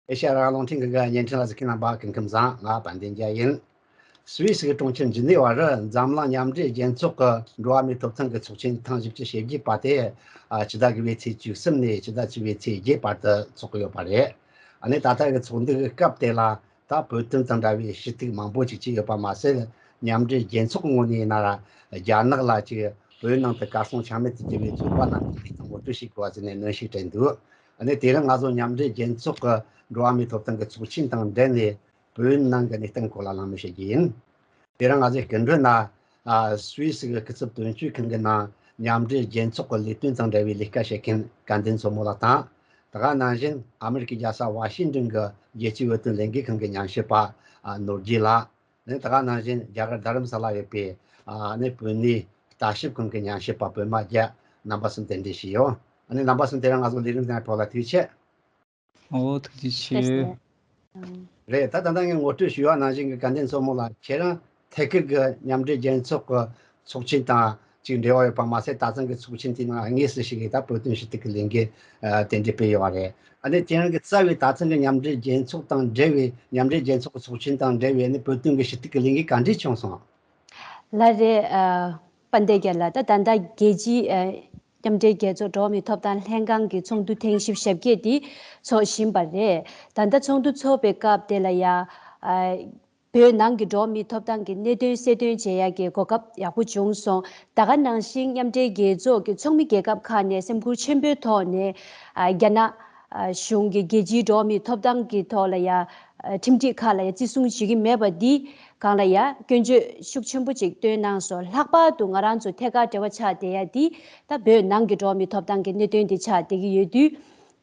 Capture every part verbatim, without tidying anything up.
ཨེ་ཤ་ཡ་རང་དབང་རླུང་འཕྲིན་ཁང་གི་བརྙན་འཕྲིན་ལ་གཟིགས་མཁན་རྣམ་པ་སྐུ་ཁམས་བཟང་། ང་དཔལ་ལྡན་རྒྱལ་ཡིན། སུད་སི་གི་གྲོང་ཁྱེར་ཇི་ནི་ཝ་རུ་འཛམ་གླིང་མཉམ་འབྲེལ་རྒྱལ་ཚོགས་ཀྱི་འགྲོ་བ་མིའི་ཐོབ་ཐང་གི་ཚོགས་ཆེན་ཐེངས་བཞི་བཅུ་ཞེ་བརྒྱད་པ་དེ། ཨ། ཕྱི་ཟླ་དགུ་པའི་ཚེས་བཅུ་གསུམ་ནས་ཕྱི་ཟླ་བཅུ་པའི་ཚེས་བརྒྱད་བར་དུ་འཚོགས་ཀྱི་ཡོད་པ་རེད། ཨ་ནི་ད་ལྟ་གི་ཚོགས་འདུ་གི་སྐབས་དེ་ལ་ད་བོད་དོན་དང་འདྲ་བའི་ཞུ་གཏུག་མང་པོ་ཅིག་བྱས་ཡོད་པ་མ་ཟད། མཉམ་འབྲེལ་རྒྱལ་ཚོགས་ཀྱི་ངོས་ནས་ཡིན་ན་ར་རྒྱ་ནག་ལ་ཅིག་བོད་ནང་དུ་གར་སོང་ཆ་མེད་དུ་གྱུར་བའི་བཙོན་པ་རྣམས་ཀྱི་ལུས་སྟེང་ངོ་སྤྲོད་བྱེད་དགོས་པ་ཟེར་ནས་གནོན་ཤུགས་སྤྲད་འདུག་ཨ་ནི་དེ་རིང་ང་ཚོ་མཉམ་འབྲེལ་རྒྱལ་ཚོགས་ཀྱི་འགྲོ་བ་མིའི་ཐོབ་ཐང་གི་ཚོགས་ཆེན་དང་འབྲེལ་ནས་བོད་ནང་གི་གནས་སྟངས་སྐོར་ལ་གླེང་མོལ་བྱེད་རྒྱུ་ཡིན། དེ་རིང་ང་ཚོའི་སྐུ་མགྲོན་ན། ཨ། སུད་སི་གི་སྐུ་ཚབ་དོན་གཅོད་ཁང་གི་ནང་མཉམ་འབྲེལ་རྒྱལ་ཚོགས་ཀྱི་ལས་དོན་དང་འབྲེལ་བའི་ལས་ཀ་བྱེད་མཁན་དགའ་ལྡན་མཚོ་མོ་ལགས་དང་། དེ་ག་ནང་བཞིན་ཨ་མི་རི་ཀའི་རྒྱལ་ས་ཝ་ཤིང་ཏོན་གྱི་རྒྱལ་སྤྱིའི་བོད་དོན་ལས་འགུལ་ཁང་གི་ཉམས་ཞིབ་པ། ཨ། ནོར་རྒྱས་ལགས། ནས་དེ་ག་ནང་བཞིན་རྒྱ་གར་རྡ་རམ་ས་ལ་ཡོད་པའི། ཨ། ནི་བོད་གནས་ལྟ་ཞིབ་ཁང་གི་ཉམས་ཞིབ་པ་པད་མ་རྒྱལ། རྣམ་པ་གསུམ་གདན་འདྲེན་ཞུས་ཡོད། ཨ་ནི་རྣམ་པ་གསུམ་དེ་རིང་ང་ཚོ་ལས་རིམ་དེའི་ཐོག་ལ་ཐུགས་རྗེ་ཆེ། ཨོ། ཐུགས་རྗེ་ཆེ། རེད། ད་ད་ལྟ་ངས་ངོ་སྤྲོད་ཞུས་པ་ནང་བཞིན་གྱི་དགའ་ལྡན་མཚོ་མོ་ལགས། ཁྱེད་རང་ཐད་ཀར་གྱི་མཉམ་འབྲེལ་རྒྱལ་ཚོགས་ཀྱི་ཚོགས་ཆེན་དང་ཅིག་འབྲེལ་བ་ཡོད་པ་མ་ཟད། ད་ཐེངས་ཀྱི་ཚོགས་ཆེན་དེའི་ནང་དངོས་སུ་ཞུགས་ཀྱིས་ད་བོད་དོན་ཞུ་གཏུག་གི་ལས་འགུལ་དེ་འདྲ་སྤེལ་ཡོད་པ་རེད། ཨ་ནི་ཁྱེད་རང་གིས་རྩ་བའི་ད་ཐེངས་ཀྱི་མཉམ་འབྲེལ་རྒྱལ་ཚོགས་དང་འབྲེལ་བའི། མཉམ་འབྲེལ་རྒྱལ་ཚོགས་ཀྱི་ཚོགས་ཆེན་དང་འབྲེལ་བའི་ཨ་ནི་བོད་དོན་གྱི་ཞུ་གཏུག་གི་ལས་འགུལ་ག་འདྲས་བྱུང་སོང་། ལགས་རེད། ཨ། དཔལ་ལྡན་རྒྱལ་ལགས། ད་ད་ལྟ་རྒྱལ་སྤྱིའི། ཨ། མཉམ་འབྲེལ་རྒྱལ་ཚོགས་འགྲོ་བ་མིའི་ཐོབ་ཐང་ལྷན་ཁང་གི་ཚོགས་འདུ་ཐེངས་བཞི་བཅུ་ཞེ་བརྒྱད་དེ་འཚོགས་བཞིན་པ་རེད། ད་ལྟ་ཚོགས་འདུ་འཚོགས་པའི་སྐབས་དེ་ལ་ཡ། ཨ། བོད་ནང་གི་འགྲོ་བ་མིའི་ཐོབ་ཐང་གི་གནད་དོན་གསལ་སྟོན་བྱེད་ཡག་གི་གོ་སྐབས་ཡག་པོ་བྱུང་སོང་། ད་ག་ནང་བཞིན་མཉམ་འབྲེལ་རྒྱལ་ཚོགས་ཀྱི་ཚོགས་མི་རྒྱལ་ཁབ་ཁག་ནས་སེམས་ཁུར་ཆེན་པོའི་ཐོག་ནས། ཨ། རྒྱ་ནག་ཨ། གཞུང་གིས་རྒྱལ་སྤྱིའི་འགྲོ་བ་མིའི་ཐོབ་ཐང་གི་ཐོག་ལ་ཡ། ཨ། ཁྲིམས་སྒྲིག་ཁག་ལ་ཡ་བརྩི་སྲུང་བྱེད་ཀྱི་མེད་པ་འདི་སྒང་ལ་ཡ་སྐྱོན་བརྗོད་ཤུགས་ཆེན་པོ་ཅིག་བཏོན་གནང་སོང་། ལྷག་པར་དུ་ང་རང་ཚོ་ཐད་ཀར་འབྲེལ་བ་ཆགས་བསྡད་ཡ་འདི་ད་བོད་ནང་གི་འགྲོ་བ་མིའི་ཐོབ་ཐང་གི་གནད་དོན་འདི་ཆགས་བསྡད་ཀྱི་ཡོད་དུས།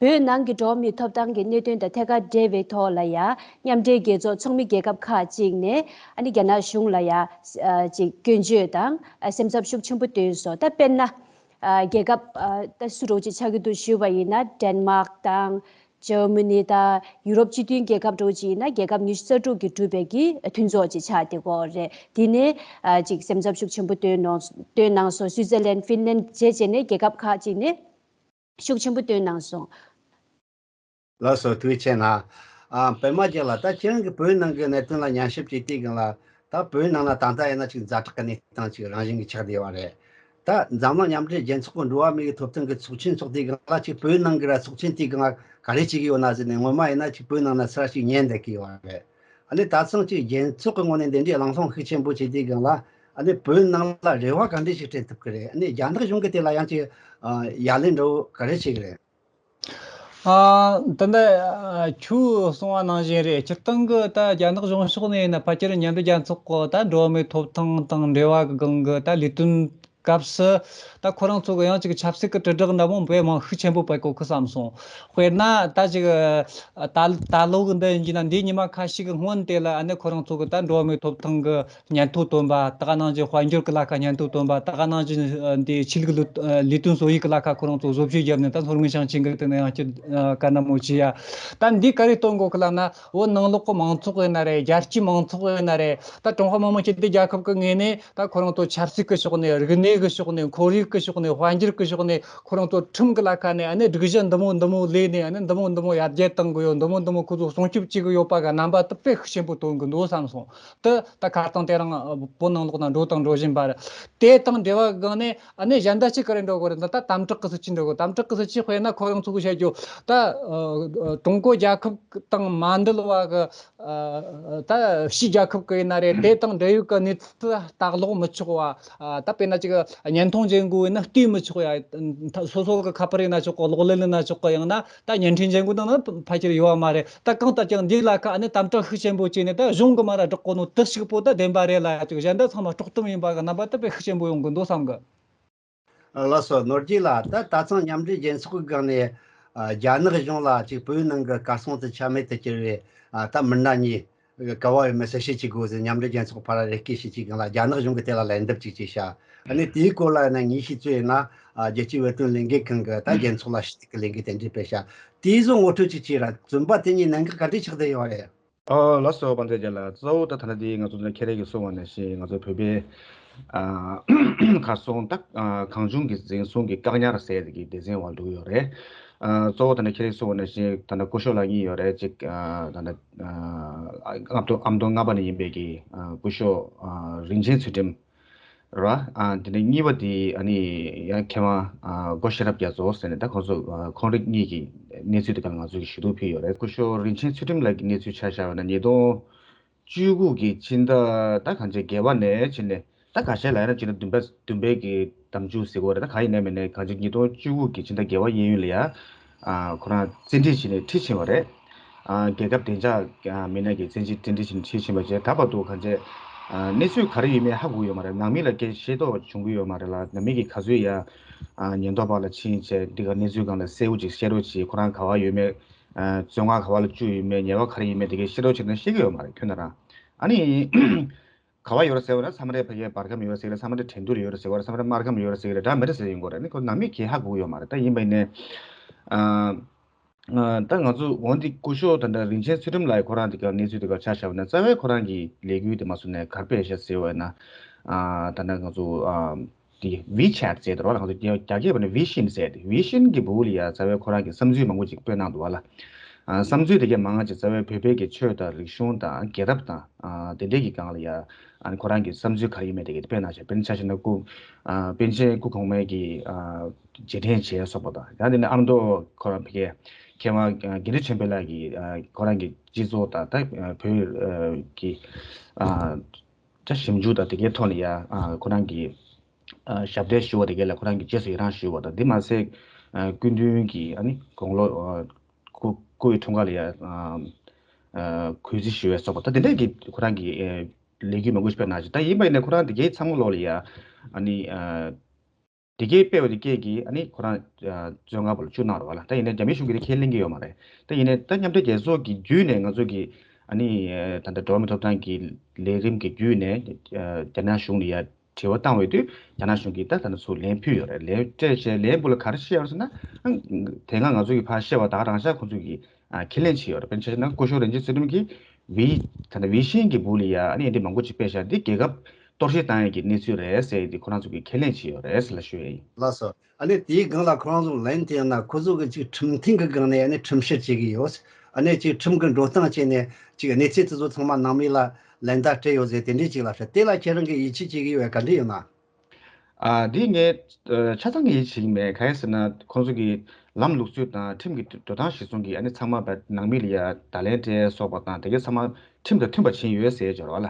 བོད་ནང་གི་འགྲོ་བ་མིའི་ཐོབ་ཐང་གི་གནད་དོན་དང་ཐད་ཀར་འབྲེལ་བའི་ཐོག་ལ་ཡ་མཉམ་འབྲེལ་རྒྱལ་ཚོགས་ཚོགས་མི་རྒྱལ་ཁབ་ཁག་ཅིག་ནས་ཨ་ནི་རྒྱ་ནག་གཞུང་ལ་ཡ། ཨ། ཅིག་སྐྱོན་བརྗོད་དང་། ཨ། སེམས་འཚབ་ཤུགས་ཆེན་པོ་བཏོན་སོང་། ད་དཔེར་ན། ཨ། རྒྱལ་ཁབ། ཨ། ད་སུ་འདྲ་བོ་ཅིག་ཆགས་ཀྱི་འདུག་ཞུས་པ་ཡིན་ན། ཌེན་མཱག་དང་འཇར་མ་ནི་དང་ཡུ་རོབ་སྤྱི་མཐུན་རྒྱལ་ཁབ་འདྲ་བོ་ཅིག་ཡིན་ན་རྒྱལ་ཁབ་ཉི་ཤུ་རྩ་དྲུག་གིས་གྲུབ་པའི་གི་མཐུན་ཚོགས་ཅིག་ཆགས་བསྡད་ཀྱི་ཡོད་རེད། དེ་ནས། ཨ། ཅིག་སེམས་འཚབ་ཤུགས་ཆེན་པོ་བཏོན་གནང་། བཏོན་གནང་སོང་། སུའི་ཙེར་ལན། ཧྥིན་ལན་བཅས་བྱས་ནས་རྒྱལ་ཁབ་ཁག་ཅིག་ནས་ཤུགས་ཆེན་པོ་བཏོན་གནང་སོང་། ལགས་སོ། ཐུགས་རྗེ་ཆེ་གནང་། ཨ། པད་མ་རྒྱལ་ལགས། ད་ཁྱེད་རང་གིས་བོད་ནང་གི་གནད་དོན་ལ་ཉམས་ཞིབ་བྱེད་དུས་སྒང་ལ། ད་བོད་ནང་ལ་ད་ལྟ་ཡིན་ན་ཅིག་ཛ་དྲག་གི་གནས་སྟངས་ཅིག་རང་བཞིན་གྱིས་ཆགས་བསྡད་ཡོད་རེད། ད་འཛམ་གླིང་མཉམ་འབྲེལ་རྒྱལ་ཚོགས་ཀྱི་འགྲོ་བ་མིའི་ཐོབ་ཐང་གི་ཚོགས་ཆེན་འཚོགས་དུས་སྒང་ལ། ཅིག་བོད་ནང་གི་ར་ཚོགས་ཆེན་དེའི་སྒང་ག་རེ་བྱེད་ཀྱི་ཡོད་ན་ཟེར་ནས། སྔོན་མ་ཡིན་ན་ཅིག་བོད་ནང་ན་ས་ར་ཞིག་ཉན་བསྡད་ཀྱི་ཡོད་རེད། ཨ་ནི་ད་ཐེངས་ཅིག་རྒྱལ་ཚོགས་ཀྱི་ངོས་ནས་འདི་འདྲའི་གླེང་སློང་ཤུགས་ཆེན་པོ་བྱེད་དུས་སྒང་ལ། ཨ་ནི་བོད་ནང་ལ་རེ་བ་ག་འདྲ་ཞིག་སྤྲད་ཐུབ་ཀྱི་རེད། ཨ་ནི་རྒྱ་ནག་གཞུང་གིས་དེ་ལ་ཡང་ཅིག་ཨ། ཡ་ལན་འདྲ་བོ་ག་རེ་བྱེད་ཀྱི་རེད། ཨ། ད་ལྟ། ཨ། ཁྱོད་གསུངས་པ་ནང་བཞིན་རེད། སྤྱིར་བཏང་གི་ད་རྒྱ་ནག་གཞུང་ཕྱོགས་ནས་ཡིན་ན། ཕལ་ཆེར་མཉམ་འབྲེལ་རྒྱལ་ཚོགས་ཀྱི་ད་འགྲོ་བ་མིའི་ཐོབ་ཐང་དང་འབྲེལ་བ་གི་སྒང་གི་ད་ལས་དོན་སྐབས་སུ། ད་ཁོ་རང་ཚོ་གི་ཡང་ཅིག་ཆབ་སྲིད་ཀྱི་དྲིལ་བསྒྲགས་འདྲ་མོ་དཔེ་མང་ཤུགས་ཆེན་པོ་སྤེལ་གོ་གི་བསམ་སོང་། དཔེར་ན་ད་ཅིག་ད་ད་ལོ་གི་འདི་ཡིན་གྱི་ན། འདིའི་ཉི་མ་ཁ་ཤས་ཀྱི་སྔོན་དེ་ལ་ཨ་ནི་ཁོ་རང་ཚོ་གི་ད་འགྲོ་བ་མིའི་ཐོབ་ཐང་གི་སྙན་ཐོ་བཏོན་པ། ད་ག་ནང་བཞིན་དཔལ་འབྱོར་གྱི་ལ་ཁ་སྙན་ཐོ་བཏོན་པ། ད་ག་ནང་བཞིན་འདི་ཆོས་ལུགས་ལས་ལས་དོན་སྲོལ་ཡིག་གི་ལ་ཁ་ཁོ་རང་ཚོ་བཟོ་བཅོས་བརྒྱབ་ནས། ད་མཚོ་སྔོན་ཞིང་ཆེན་གྱི་སྟེང་ནས་ཡང་སྤྱི་བཀའ་འདྲ་མོ་བྱས་ཡ། ད་འདི་ག་རེ་སྟོན་གོ་གི་ལབ་ན། བོད་ནང་ལོགས་ཀྱི་མང་ཚོགས་ཡིན་ན་རེད། རྒྱལ་སྤྱིའི་མང་ཚོགས་ཡིན་ན་རེད། ད་ཀྲུང་ཧྭ་མི་དམངས་སྤྱི་མཐུན་རྒྱལ་ཁབ་ཀྱི་ངོས་ནས་ད་ཁོ་རང་ཚོ་ཆབ་སྲིད་ཀྱི་ཕྱོགས་ནས། རིག་གནས་ཀྱི་ཕྱོགས་ནས། ཁོར་ཡུག་གི་ཕྱོགས་ནས། དཔལ་འབྱོར་གྱི་ཕྱོགས་ནས། ཁོ་རང་ཚོ་ཁྲིམས་ཀྱི་ལ་ཁ་ནས་ཨ་ནི་སྒྲིག་གཞི་འདི་མོ་འདི་མོ་ལས་ནས། ཨ་ནི་འདི་མོ་འདི་མོ་ཡར་རྒྱས་གཏང་གི་ཡོད། འདི་མོ་འདི་མོ་ཁོ་ཚོ་སྲུང་སྐྱོབ་བྱེད་གི་ཡོད་པ་གི་རྣམ་པ་དེ་དཔེ་ཤུགས་ཆེན་པོ་སྟོན་གི་འདུག་བསམ་སོང་། དེ་ད་ཁ་སང་དེ་རིང་བོད་ནང་ལོགས་ན་འགྲོ་དང་འགྲོ་བཞིན་པ་རེད། དེ་དང་འབྲེལ་བ་སྒང་ནས་ཨ་ནི་གཞན་དག་ཅིག་ག་རེ་འགྲོ་གི་རེད་ཟེར་ན། ད་དམ་དྲག་གི་སྲིད་ཇུས་འགྲོ་གི། དམ་དྲག་གི་སྲིད་ཇུས་དཔེར་ན་ཁོ་རང་ཚོ་གི་བཤད་རྒྱུ། ད་ཨ་ཀྲུང་གོ་རྒྱལ་ཁབ་དང་མ་འབྲེལ་བ་གི། ཨ། ད་ཕྱིའི་རྒྱལ་ཁབ་ཀྱི་ཡིན་ན་རེད། དེ་དང་འབྲེལ་ཡོད་ཀྱི་གནས་ཚུལ་ལྟ་ཀློག་མི་ཆོག་པ། ཨ། ད་དཔེར་ན་ཅིག་བརྙན་ཐུང་མཇལ་དགོས་ཡིན་ན་ལྟོས་མི་ཆོག་ཡ། སོ་སོ་གི་ཁ་པར་ཡིན་ན་ཆོག་གི། གློག་ཀླད་ཡིན་ན་ཆོག་གི། ཡང་ན་ད་བརྙན་འཕྲིན་མཇལ་དགོས་ན་ཕལ་ཆེར་ཡོད་པ་མ་རེད། ད་གང་ལྟར་ཀྱང་འདི་ལ་ཁ་ཨ་ནི་དམ་དྲག་ཤུགས་ཆེན་པོ་བྱས་ནས། ད་གཞུང་གི་མ་ར་སྒྲོག་གོ་ནོ་དེ་ཞིག་པོ་ད་བདེན་པ་རེད་ལ། ཡ་ཅིག་གཞན་དག་ཚང་མ་དཀྲོག་གཏམ་ཡིན་པ་གི་རྣམ་པ་ད་དཔེ་ཤུགས་ཆེན་པོ་ཡོང་གི་འདུག་བསམ་གི། ལགས་སོ། ནོར་རྒྱས་ལགས། ད་ད་ཐེངས་མཉམ་འབྲེལ་རྒྱལ་ཚོགས་ཀྱི་སྒང་ནས། ཨ། རྒྱ་ནག་གཞུང་ལ་ཅིག་བོད་ནང་གི་གར་སོང་དུ་ཆ་མེད་དུ་གྱུར་བའི། ཨ། ད་མི་སྣ་གཉིས་ག་པར་ཡོད་མེད་གསལ་བཤད་བྱེད་དགོས་ཟེར་མཉམ་འབྲེལ་རྒྱལ་ཚོགས་ཕར་རེ་སྐུལ་བྱེད་ཀྱི་སྒང་ལ། རྒྱ་ནག་གཞུང་གིས་དེ་ལ་ལན་འདེབས་ཅིག་བྱས་ཤག་ཨ་ནི་དེའི་སྐོར་ལ་ཡིན་ན་ངེས་ཤེས་ཚོད་ཡིན་ན། ཨ། རྒྱལ་སྤྱིའི་བོད་དོན་ལས་འགུལ་ཁང་གིས་ད་རྒྱལ་ཚོགས་ལ་ཞུ་གཏུག་གི་ལས་འགུལ་དེ་འདྲ་སྤེལ་ཤག་དེའི་བཟོ་ངོ་སྤྲོད་ཅིག་བྱས་ར། བཙོན་པ་དེ་གཉིས་གནད་འགག་ག་འདྲས་ཆགས་བསྡད་ཡོད་རེད། ཨོ། ལགས་སོ། དཔལ་ལྡན་རྒྱལ་ལགས། གཙོ་བོ་ད་ཐ་ན་དེ་ང་ཚོ་ཁྱེད་རང་གིས་གསུངས་པ་ནང་བཞིན། ང་ཚོ་བོད་པའི། ཨ། གར་སོང་ད། ཨ། གང་བྱུང་གི་འཛིན་བཟུང་གི་བཀག་ཉར་ཟེར་གྱི་སྡེ་ཚན་བ་འགྲོ་ཡོད་རེད། ཨ་གཙོ་བོ་ད་ནི་ཁྱེད་རང་གསུངས་པ་ནང་བཞིན་ད་ནི་སྐུ་ཞབས་ལགས་གཉིས་ཡོད་རེད། གཅིག་ཨ་ད་ནི་ཨ་ཨ་མདོ་ཨ་མདོ་རྔ་པ་ནས་ཡིན་པའི་གི་ཨ་སྐུ་ཞབས་ཨ་རིན་ཆེན་ཚུལ་ཁྲིམས་ར། ཨ་དེ་ནས་གཉིས་པ་དེ་ཨ་ནི་ཡང་མཁས་དབང་ཨ་སྒོ་ཤེས་རབ་རྒྱ་མཚོ་ཟེར་ནས་ད་ཁོང་ཚོ་ཨ་ཁོང་རིགས་གཉིས་ཀྱི་གནས་ཚུལ་དེ་ག་ལ་ང་ཚོས་ཞུ་གཏུག་ཕུལ་ཡོད་རེད། སྐུ་ཞབས་རིན་ཆེན་ཚུལ་ཁྲིམས་ལགས་ཀྱི་གནས་ཚུལ་ཆ་བཞག་པ་ན་ཉིས་སྟོང་བཅུ་དགུ་གི་ཕྱི་ཟླ་ད་གང་ཅི་བརྒྱད་པ་ནས་ཕྱིན་ནས་ད་ཁ་ཤས་ལ་ཡང་ན་ཕྱི་ཟླ་བདུན་པ་བདུན་པའི་གི་ཟླ་མཇུག་ཟེར་དགོས་རེད། ད་ག་ཡིན་ནའི་མིན་ནའི་གང་ཅི་ཉིས་སྟོང་བཅུ་དགུ་གི་ཕྱི་ཟླ་བརྒྱད་པ་གཡས་གཡོན་ལ་ཡ་ཨ་ཁོ་རང་བཙན་ཁྲིད་བྱས་ནས་ཁྲིད་ཕྱིན་པ་རེད། ཨ་རྒྱལ་ཁབ་བདེ་འཇགས་ཨ་མི་སྣ་གི་བཙན་ཁྲིད་བཙན་ཁྲིད་བྱས་ནས་ཁྲིད་ཕྱིན་པ་བྱས། ད་བར་དུ་གང་ཅི་ཨ་གནས་ཚུལ་ག་རེ་ཡོད་མེད་ཧ་གོ་ཡོད་མ་རེད། ནང་མི་ལ་སྐད་ཤེས་རྟོགས་བྱུང་གི་ཡོད་མ་རེད་ལ། ནང་མི་གི་ག་ཚོད་ཡ་ཨ་ཉེན་རྟོག་པ་ལ་ཕྱིན་བྱས་འདི་ག་གནས་ཚུལ་སྒང་ལ་གསལ་བོ་ཅིག་ཤེས་རོགས་བྱེད། ཁོ་རང་ག་བ་ཡོད་མེད། ཨ་བཙོན་ཁང་ག་བ་ལ་བཅུག་ཡོད་མེད། ཉེས་པ་ག་རེ་ཡིན་མེད་དེ་གའི་ཤེས་རོགས་བྱེད་ན་ཤེས་ཀྱི་ཡོད་མ་རེད་ཁྱོད་ན་རང་། ཨ་ནི་ག་བ་ཡོད་རེད་ཟེར་བ་ན་མཚམས་རེ་ཕ་གིའི་བར་ཁམས་ཡོད་རེད་ཟེར་གི་རེད། མཚམས་རེ་དྲན་ཐོག་ལ་ཡོད་རེད་ཟེར་བ་རེད། མཚམས་རེ་སྨར་ཁམས་ཡོད་རེད་ཟེར་གི་རེད། འདྲ་མི་འདྲ་ཟེར་ཡོང་གི་རེད། ཨ་ནི་ཁོ་ནང་མི་གིས་ཧ་གོ་གི་ཡོད་མ་རེད། ད་ཡིན་པ་ཡིན་ནའི་ཨ་ཨ་ད་ང་ཚོ་འོན་ཏེ་སྐུ་ཞབས་ད་ལྟ་རིན་ཆེན་ཚུལ་ཁྲིམས་ལགས་ཁོ་རང་དེ་ག་གནས་ཚུལ་དེ་ག་ཆ་བཞག་པ་ན་རྩ་བའི་ཁོ་རང་གི་ལས་འགུལ་དེ་མ་སོང་ནས་གར་སྤེལ་བྱས་ཟེར་བ་ཡིན་ན་ཨ་ད་ལྟ་ང་ཚོ་ཨ། དེ་ཝི་ཆེ་ཊི་ཟེར་དེ་རོ་ལ་ང་ཚོ་རྒྱ་རྒྱ་སྐད་པ་ནས་ཝི་ཤིན་ཟེར་ཏེ། ཝི་ཤིན་གྱི་སྦུག་ལ་ཡ་རྩ་བའི་ཁོ་རང་གི་བསམ་ཚུལ་མང་པོ་ཅིག་སྤེལ་གནང་འདུག་བ་ལ། ཨ་བསམ་ཚུལ་དེ་གའི་མང་ང་ཅིག་རྩ་བའི་བོད་པའི་གི་ཆོས་དང་རིག་གཞུང་དང་རྒྱལ་རབས་དང་ཨ་དེ་འདྲའི་གི་སྒང་ལ་ཡ་ཨ་ནི་ཁོ་རང་གི་བསམ་ཚུལ་ག་རེ་ཡིན་མེད་དེ་གའི་སྤེལ་གནང་བྱས། དཔེར་ན་ཆ་བཞག་ན་སྐུ་ཨ་པཎ་ཆེན་སྐུ་གོང་མའི་གི་ཨ་རྗེས་དྲན་བྱས་སོགས་པ་དང་། ཡང་དེ་ནས་ཨ་མདོ་ཁོ་རང་ཕ་གིའི་མཁས་དབང་ཨ་དགེ་འདུན་ཆོས་འཕེལ་ལགས་ཀྱི་ཨ་ཁོ་རང་གི་སྤྱི་ཚོགས་དང་ད་ཨ་བོད་ཨ་གི་ཨ་ད་ཞིབ་འཇུག་དང་དེ་གའི་ཐོག་ནས་ཡ་ཨ་ཁོ་རང་གི་ཨ་ཞབས་བརྟན་ཞུ་བ་དེ་གའི་ལ་ཁོ་རང་གི་རྗེས་སུ་ཡི་རང་ཞུ་བ་དང་། དེ་མ་ཟད་ཨ་སྐུ་མདུན་གྱི་ཨ་ནི་དགུང་ལོ་ཨ་སྐུ་སྐུ་ཡི་འཁྲུངས་སྐར་ལ་ཡ་ཨ་ཨ་གུས་བརྩི་ཞུ་བའི་སོགས་པ་དང་དེ་འདྲའི་གི་ཁོ་རང་གི་ཨ་ལས་འགུལ་མང་པོ་ཞིག་སྤེལ་གནང་ཞིང་། ད་ཡིན་པ་ཡིན་ན་ཁོ་རང་དེ་གའི་ཚང་མ་ལོག་ལ་ཡ་ཨ་ནི་ཨ་དེ་གའི་སྤེལ་བ་དེ་གས་ཀྱིས་ཨ་ནི་ཁོ་རང་ཨ་བཙོན་ཁང་པ་ལ་བཅུག་གནང་རོགས་ལ། ད་ཡིན་ནའི་རྒྱ་མི་གཞུང་གིས་དེ་ཁས་ལེན་གྱི་ཡོད་མ་རེད། ད་ཡིན་ནའི་ད་མཉམ་འབྲེལ་རྒྱལ་ཚོགས་ཀྱི་བརྒྱུད་ནས་ང་ཚོ་གི་ཨ་ནི་ཨ་ད་ལྟ་འགྲོ་བ་མིའི་ཐོབ་ཐང་གི་ལས་རིམ་གྱི་བརྒྱུད་ནས་ཨ་རྒྱ་ནག་གཞུང་ལ་ཡ་དྲི་བ་བཏང་བའི་དུས་རྒྱ་ནག་གཞུང་གིས་ད་ད་ནི་ཚུར་ལན་ཕུལ་ཡོད་རེད། ལན་སྤྲད་བྱས་ལན་སྦུག་ལ་ག་རེ་བཤད་ཡོད་རེད་ཟེར་ན། ཨང་དེ་སྔ་ང་ཚོ་གིས་ཕར་བཤད་པ་ད་ག་རང་ཤག་ཁོང་ཚོ་གིས་ཨ་ཁས་ལེན་བྱས་ཡོད་རེད། དཔེར་ན་ཆ་བཞག་ན་སྐུ་ཞབས་རིན་ཆེན་ཚུལ་ཁྲིམས་ཀྱིས་ཝི་ད་ལྟ་ཝི་ཤིན་གྱི་སྦུག་ལ་ཡ་ཨ་ནི་འདི་མང་པོ་ཅིག་སྤེལ་བཞག་འདི་རྒྱལ་ཁབ་གཏོར་བཤིག་བཏང་ཡས་ཀྱི་གནས་ཚུལ་རེད་ཟེར་ཏེ་ཁོ་རང་ཚོ་གིས་ཁས་ལེན་བྱས་ཡོད་རེད་ཟེར་ལ་ཞུ་ཡ་ཡིན། ལགས་སོ། ཨ་ནི་དེའི་སྒང་ལ་ཁོ་རང་ཚོ་ལན་དེ་ཡང་ན་ཁོ་ཚོ་གི་ཅིག་ཁྲིམས་མཐུན་གྱི་སྒང་ནས་ཨ་ནི་ཁྲིམས་བཤེར་བྱེད་ཀྱི་ཡོད། ཨ་ནི་ཅིག་ཁྲིམས་ཀྱི་འགྲོ་སྟངས་བྱས་ནས་ཅིག་གནས་ཚུལ་དེ་ཚོ་ཚང་མ་ནང་མི་ལ་ལན་བརྡ་སྤྲད་ཡོད་ཟེར་དེ་འདྲས་ཅིག་ལབ་ཤག་དེ་ལ་ཁྱེད་རང་གིས་ཡིད་ཆེས་བྱེད་ཀྱི་ཡོད་པ་ག་འདྲས་ཡོད་ན། ཨ་འདི་ངས་ཨ་ཆ་ཚང་ངས་ཡིད་ཆེས་ཀྱི་མེད། གང་ཡིན་ཟེར་ན་ཁོང་ཚོ་གི་ལམ་ལུགས་སྲོལ་དང་ཁྲིམས་ཀྱི་འགྲོ་སྟངས་གཞིར་བཟུང་གིས་ཨ་ནི་ཚང་མ་བ་ནང་མི་ལ་ཡ་བརྡ་ལན་སྤྲད་སོགས་པ་དང་དེ་གའི་ཚང་མ་ཁྲིམས་དང་མཐུན་པ་ཕྱིན་ཡོད་ཟེར་འབྱོར་བ་ལ།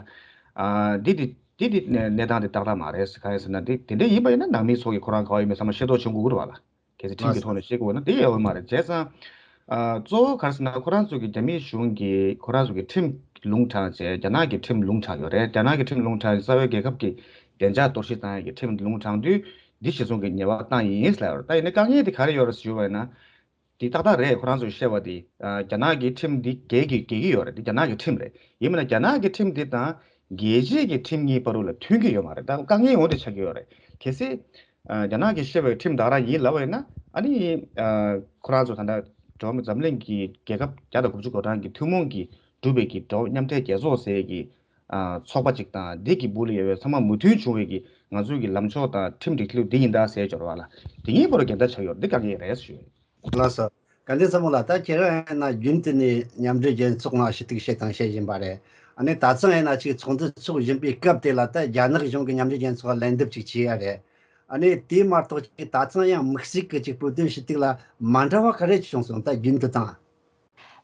ཨ་འདི་འདི་འདི་འདི་གནས་གནས་སྟངས་འདི་ཏག་ཏག་མ་རེད། གང་ཡིན་ཟེར་ན་འདི་དེ་འདྲ་ཡིན་པ་ཡིན་ན་ནང་མི་ཚོ་གི་ཁོ་རང་ག་བ་ཡོད་མེད་ཚང་མ་ཤེས་རྟོགས་བྱུང་དགོས་ཀྱི་རེད་བ་ལ། གལ་སྲིད་ཁྲིམས་ཀྱི་ཐོག་ནས་བཤད་དགོས་ན་དེ་ཡག་པོ་མ་རེད། བྱས་ཙང་ཨ་གཙོ་བོ་ག་རེ་ཟེར་ན་ཁོ་རང་ཚོ་གི་རྒྱ་མིའི་གཞུང་གིས་ཁོ་རང་ཚོ་གི་ཁྲིམས་ལུང་དྲངས་བྱས། རྒྱ་ནག་གི་ཁྲིམས་ལུང་དྲངས་ཡོད་རེད། རྒྱ་ནག་གི་ཁྲིམས་ལུང་དྲངས་རྩ་བའི་རྒྱལ་ཁབ་ཀྱི་བདེ་འཇགས་གཏོར་བཤིག་བཏང་ཡས་ཀྱི་ཁྲིམས་ལུང་དྲངས་དུས་འདི་གཞིར་བཟུང་གི་ཉེས་པ་བཏང་ཡིན་ཟེར་ལབ་ཡོད་རེད། ད་ཡིན་ན་དཀའ་ངལ་དེ་ག་རེ་ཡོད་རེད་ཞུ་བ་ཡིན་ན། འདི་ཏག་ཏག་རེད། ཁོ་རང་ཚོས་བཤད་པ་འདི་ཨ་རྒྱ་ནག་གི་ཁྲིམས་འདི་འགལ་གྱི་འགལ་གྱི་ཡོད་རེད། འདི་རྒྱ་ནག་གི་ཁྲིམས་རེད། ཡིན་མིན་ན་རྒྱ་ནག་གི་ཁྲིམས་འདི་དང་རྒྱལ་སྤྱིའི་གི་ཁྲིམས་གཉིས་བར་དུ་ལ་མཐུན་གྱི་ཡོད་མ་རེད། ད་དཀའ་ངལ་འོ་དེ་ཆགས་ཀྱི་ཡོད་རེད། གལ་སྲིད་ཨ་རྒྱ་ནག་གིས་བཤད་པའི་ཁྲིམས་ད་ག་རང་ཡིན་ལབ་པ་ཡིན་ན། ཨ་ནི་ཨ་ཁོ་རང་ཚོ་ད་ལྟ་འགྲོ་བ་མི་འཛམ་གླིང་གི་རྒྱལ་ཁབ་བརྒྱ་དང་དགུ་བཅུ་གོ་གྲངས་ཀྱི་ཐུན་མོང་གི་གྲུབ་པའི་གི་འགྲོ་བ་མཉམ་འབྲེལ་རྒྱལ་ཚོགས་ཟེར་གི་ཨ་ཚོགས་པ་གཅིག་དང་འདི་གི་སྦུག་ལ་ཡོད་པའི་ཚང་མ་མོས་མཐུན་བྱུང་བའི་གི་ང་ཚོའི་གི་ལམ་ཕྱོགས་དང་ཁྲིམས་སྒྲིག་འཛུགས་འདི་ཡིན་ད་ཟེར་འབྱོར་བ་ལ། དེ་གཉིས་བར་དུ་འགལ་ཟླ་ཆགས་ཡོད། འདི་དཀའ་ངལ་རེད་ཞུ། ལགས་སོ། དགའ་ལྡན་ཚ་མོ་ལགས། ད་ཁྱེད་རང་ཡིན་ན་རྒྱུན་དུ་ནས་མཉམ་འབྲེལ་རྒྱལ་ཚོགས་ནང་ཞུ་གཏུག་བྱས་དང་བྱེད་བཞིན་པ་རེད། ཨ་ནི་ད་ཐེངས་ཡིན་ན་ཅིག་ཚོགས་འདུ་ཚོགས་བཞིན་པའི་སྐབས་དེ་ལ་ད་རྒྱ་ནག་གཞུང་གིས་མཉམ་འབྲེལ་རྒྱལ་ཚོགས་ལ་ལན་འདེབས་ཅིག་བྱས་ཡ་རེད། ཨ་ནི་དེ་མ་གཏོགས་ཅིག་ད་ཐེངས་ཡང་དམིགས་བསལ་གྱི་ཅིག་བོད་དོན་ཞུ་གཏུག་ལ་མ་འདྲ་བ་ག་རེ་བྱུང་སོང་ད་རྒྱུན་དུ་དང་།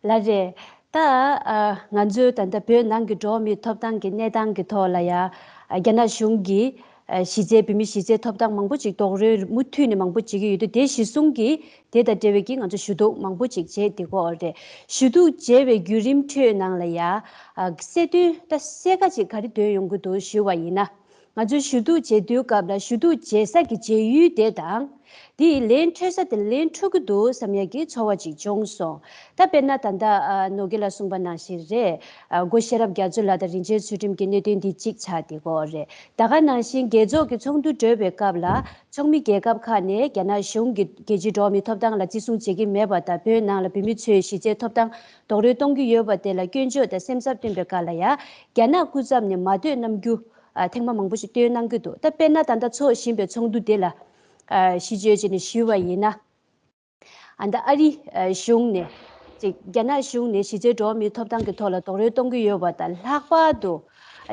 ལགས་རེད། ད་ཨ་ང་ཚོའི་ད་ལྟ་བོད་ནང་གི་འགྲོ་བ་མིའི་ཐོབ་ཐང་གི་གནས་སྟངས་ཀྱི་ཐོག་ལ་ཡ་ཨ་རྒྱ་ནག་གཞུང་གིས་ཨ་གཞི་རྩའི་བོད་མིའི་གཞི་རྩའི་ཐོབ་ཐང་མང་པོ་ཅིག་རྡོག་རོལ་མུ་མཐུད་ནས་མང་པོ་བྱེད་ཀྱི་ཡོད་དུས། དེ་གཞི་བཟུང་གིས་དེ་དང་འབྲེལ་བའི་གི་ང་ཚོ་ཞུ་གཏུག་མང་པོ་ཅིག་བྱས་བསྡད་ཀྱི་ཡོད་རེད། ཞུ་གཏུག་བྱས་པའི་བརྒྱུད་རིམ་ཁྲོད་ནང་ལ་ཡ་ཨ་གསལ་སྟོན་ད་གསལ་ཁ་ཅིག་ག་རེ་འདོན་ཡོང་གི་འདུག་ཞུ་བ་ཡིན་ན། ང་ཚོས་ཞུ་གཏུག་བྱེད་དུས་སྐབས་ལ་ཞུ་གཏུག་བྱེད་ས་ཀྱི་བྱེད་ཡུལ་དེ་དང་། དེ་ཡི་ལན་འཕྲོད་ས་དེ་ལན་འཕྲོད་ཀྱི་འདུག་བསམ་ཡག་གི་ཚོར་བ་ཅིག་བྱུང་སོང་། ད་དཔེར་ན་ད་ལྟ་ཨ་ནོར་རྒྱས་ལགས་གསུངས་པ་ནང་བཞིན་རེད། ཨ་སྒོ་ཤེས་རབ་རྒྱ་མཚོ་ལགས་དང་རིན་ཆེན་ཚུལ་ཁྲིམས་ཀྱི་གནད་དོན་འདི་གཅིག་ཆགས་བསྡད་ཀྱི་ཡོད་རེད། ད་ག་ནང་བཞིན་རྒྱལ་ཚོགས་ཀྱི་ཚོགས་འདུ་གྲོལ་བའི་སྐབས་ལ་ཚོགས་མི་རྒྱལ་ཁབ་ཁག་ནས་རྒྱ་ནག་གཞུང་གིས་རྒྱལ་སྤྱིའི་འགྲོ་བ་མིའི་ཐོབ་ཐང་ལ་བརྩི་སྲུང་བྱེད་ཀྱི་མེད་པ་དང་། བོད་ནང་ལ་བོད་མི་ཚོའི་གཞི་རྩའི་ཐོབ་ཐང་རྡོག་རོལ་གཏོང་གི་ཡོད་པ་དེ་ལ་སྐྱོན་བརྗོད་དང་སེམས་འཚབ་བཏོན་པའི་སྐབས་ལ་ཡ་རྒྱ་ནག་སྐུ་ཚབ་ནས་མ་བསྟོད་གནང་རྒྱུ་ཨ་ཐེངས་མ་མང་པོ་ཞིག་བསྟོན་གནང་གི་འདུག་ད་དཔེར་ན་ད་ལྟ་འཚོགས་བཞིན་པའི་ཚོགས་འདུ་དེ་ལ་ཨ་གཞི་བཅོལ་བྱས་ནས་ཞུས་པ་ཡིན་ན། ཨ་ད་ཨ་རི་གཞུང་ནས་ཅིག་རྒྱ་ནག་གཞུང་ནས་གཞི་རྩའི་འགྲོ་བ་མིའི་ཐོབ་ཐང་གི་ཐོག་ལ་རྡོག་རོལ་གཏོང་གི་ཡོད་པ་དང་། ལྷག་པར་དུ་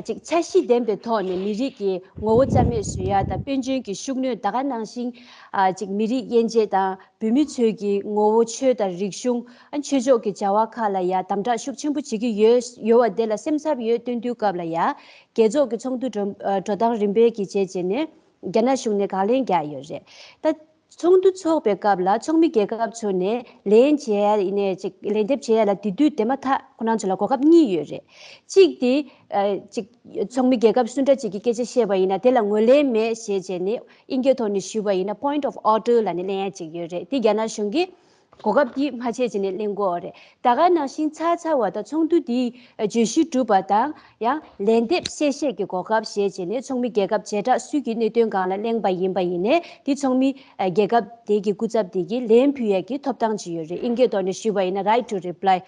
ཅིག་འཆར་གཞི་ལྡན་པའི་ཐོག་ནས་མི་རིགས་ཀྱི་ངོ་བོ་རྩ་མེད་བཟོ་ཡ་དང་། དཔལ་འབྱོར་གྱི་ཤུགས་སྣོན། ད་ག་ནང་བཞིན་ཨ་ཅིག་མི་རིགས་དབྱེ་འབྱེད་དང་། བོད་མི་ཚོས་ཀྱི་ངོ་བོ། ཆོས་དང་རིག་གཞུང་། ཨ་ཆོས་ཕྱོགས་ཀྱི་བྱ་བ་ཁག་ལ་ཡ་དམ་དྲག་ཤུགས་ཆེན་པོ་བྱེད་ཀྱི་ཡོད་ཡོད་པ་དེ་ལ་སེམས་འཚབ་ཡོད་སྟོན་དུས་སྐབས་ལ་ཡ། རྒྱལ་ཚོགས་ཀྱི་ཚོགས་འདུ་འགྲོ་ཨ་འགྲོ་སྟངས་རིམ་པས་ཀྱི་བྱས་བྱས་ནས་རྒྱ་ནག་གཞུང་ནས་དགག་ལན་རྒྱག་ཡོད་རེད། ད་ཚོགས་འདུ་འཚོགས་པའི་སྐབས་ལ་ཚོགས་མི་རྒྱལ་ཁབ་ཚོ་ནས་ལན་བྱས་ཡ་ཡིན་ནའི་ཅིག་ལན་འདེབས་བྱས་ཡ་ལ་དེ་དུས་དེ་མ་ཐག་ཁོ་རང་ཚོ་ལ་གོ་སྐབས་གཉིས་ཡོད་རེད། གཅིག་དེ་ཨ་ཅིག་ཚོགས་མི་རྒྱལ་ཁབ་སུ་འདྲ་ཅིག་གིས་སྐད་ཆ་བཤད་པ་ཡིན་ན་དེ་ལ་ངོས་ལེན་མེད་ཞེས་བྱས་ནས་ཨིན་སྐད་ཐོག་ནས་ཞུས་པ་ཡིན་ན། point of order ལབ་ནས་ལེན་ཡ་ཅིག་ཡོད་རེད། དེ་རྒྱ་ནག་གཞུང་གིས་གོ་སྐབས་འདི་མ་ཆད་བྱས་ནས་ལེན་དགོས་རེད། ད་ག་ནང་བཞིན་ཚར་ཚར་བ་དང་ཚོགས་འདུ་འདི་བརྗོད་གཞི་གྲུབ་པ་དང་ཡང་ལན་འདེབས་གསལ་བཤད་ཀྱི་གོ་སྐབས་ཞེས་བྱས་ནས་ཚོགས་མི་རྒྱལ་ཁབ་བྱེ་བྲག་སུས་ཀྱི་གནད་དོན་སྒང་ལ་གླེང་པ་ཡིན་པ་ཡིན་ནའི་དེ་ཚོགས་མི་རྒྱལ་ཁབ་དེ་གི་སྐུ་ཚབ་དེ་གིས་ལན་ཕུལ་ཡ་གི་ཐོབ་ཐང་ཅིག་ཡོད་རེད། ཨིན་སྐད་ཐོག་ནས་ཞུས་པ་ཡིན་ན་right to reply།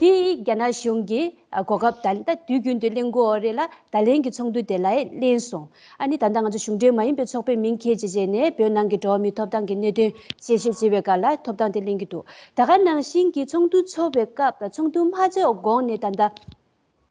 དེ་རྒྱ་ནག་གཞུང་གིས་ཨ་གོ་སྐབས་ད་ད་དུས་རྒྱུན་དུ་ལེན་དགོས་རེད་ལ། ད་ལན་གྱི་ཚོགས་འདུ་དེ་ལ་ལེན་སོང་། ཨ་ནི་ད་ལྟ་ང་ཚོ་གཞུང་འབྲེལ་མ་ཡིན་པའི་ཚོགས་པའི་མིང་འཁྱེར་བྱས་བྱས་ནས་བོད་ནང་གི་འགྲོ་བ་མིའི་ཐོབ་ཐང་གི་གནད་དོན་གསལ་བཤད་བྱེད་པའི་སྐབས་ལ་ཐོབ་ཐང་དེ་ལེན་གྱི་འདུག་ད་ག་ནང་བཞིན་གྱི་ཚོགས་འདུ་འཚོགས་པའི་སྐབས་དང་ཚོགས་འདུ་མ་འཚོགས་གོང་ནས་ད་ལྟ་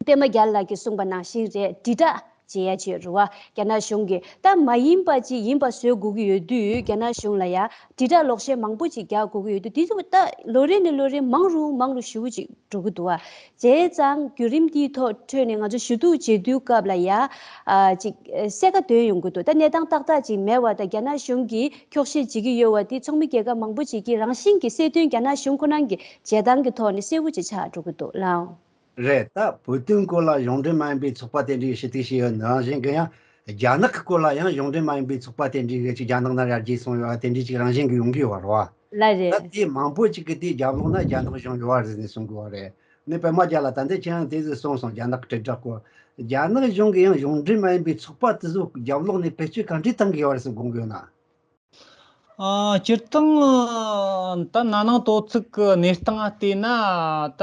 པད་མ་རྒྱལ་ལགས་ཀྱིས་གསུངས་པ་ནང་བཞིན་རེད། དྲིལ་བསྒྲགས་བྱེད་ཡ་ཅིག་ཡོད་རེད་བ། རྒྱ་ནག་གཞུང་གིས་ད་མ་ཡིན་པ་ཅིག་ཡིན་པ་བཟོ་དགོས་ཀྱི་ཡོད་དུས་རྒྱ་ནག་གཞུང་ལ་ཡ་དྲིལ་བསྒྲགས་ལོག་བཤད་མང་པོ་ཅིག་རྒྱག་དགོས་ཀྱི་ཡོད་དུས། དེ་ཚོ་ད་ལོ་རེ་ནས་ལོ་རེ་མང་རུ་མང་རུ་ཞེ་པོ་ཅིག་འགྲོ་གི་འདུག་བ། བྱས་ཙང་བརྒྱུད་རིམ་འདིའི་ཐོག་ཁྲོད་ནས་ང་ཚོ་ཞུ་གཏུག་བྱེད་དུས་སྐབས་ལ་ཡ་ཨ་ཅིག་གསལ་ཁ་འདོན་ཡོང་གི་འདུག་ད་གནས་སྟངས་ཏག་ཏག་ཅིག་མེད་པ་དང་རྒྱ་ནག་གཞུང་གིས་འཁྱོག་བཤད་བྱེད་ཀྱི་ཡོད་པ་དེ་ཚོགས་མི་རྒྱལ་ཁབ་མང་པོ་ཅིག་གིས་རང་བཞིན་གྱིས་གསལ་སྟོན་རྒྱ་ནག་གཞུང་ཁོ་རང་གི་བྱེད་སྟངས་ཀྱི་ཐོག་ནས་གསལ་པོ་ཅིག་ཆགས་འགྲོ་གི་འདུག་ལགས། རེད། ད་བོད་དོན་སྐོར་ལ་གཞུང་འབྲེལ་མ་ཡིན་པའི་ཚོགས་པ་དེ་འདྲའི་ཞུ་གཏུག་བྱས་ཡོད་ནི་རང་བཞིན་གྱི། ཡང་རྒྱ་ནག་གི་སྐོར་ལ་ཡང་གཞུང་འབྲེལ་མ་ཡིན་པའི་ཚོགས་པ་དེ་འདྲའི་གི་ཅིག་རྒྱ་ནག་ནང་ཡར་རྒྱས་སོང་ཡོད་པ་དེ་འདྲའི་ཅིག་རང་བཞིན་གྱི་ཡོང་གི་ཡོད་རེད་བ། ལགས་རེད། ད་དེ་མང་པོ་ཅིག་གིས་དེའི་རྒྱབ་ལོགས་ན་རྒྱ་ནག་གཞུང་ཡོད་པ་རེད་ཟེར་ནས་གསུང་གི་ཡོད་རེད། ནས་པད་མ་རྒྱལ་ལགས་ད་ལྟ་ཁྱེད་རང་དེ་ཟིག་གསུངས་སོང་། རྒྱ་ནག་གི་དྲིལ་བསྒྲགས་སྐོར། རྒྱ་ནག་གཞུང་གིས་ཡང་གཞུང་འབྲེལ་མ་ཡིན་པའི་ཚོགས་པ་དེ་ཚོ་རྒྱབ་ལོགས་ནས་བེད་སྤྱོད་ག་འདྲས་བཏང་གི་ཡོད་རེད་ཟེར་དགོངས་ཀྱི་ཡོད་ན། ཨ། སྤྱིར་བཏང་ད་ན་ནིང་དོ་ཚིགས་ཀྱི་གནས་སྟངས་བལྟས་ན། ད་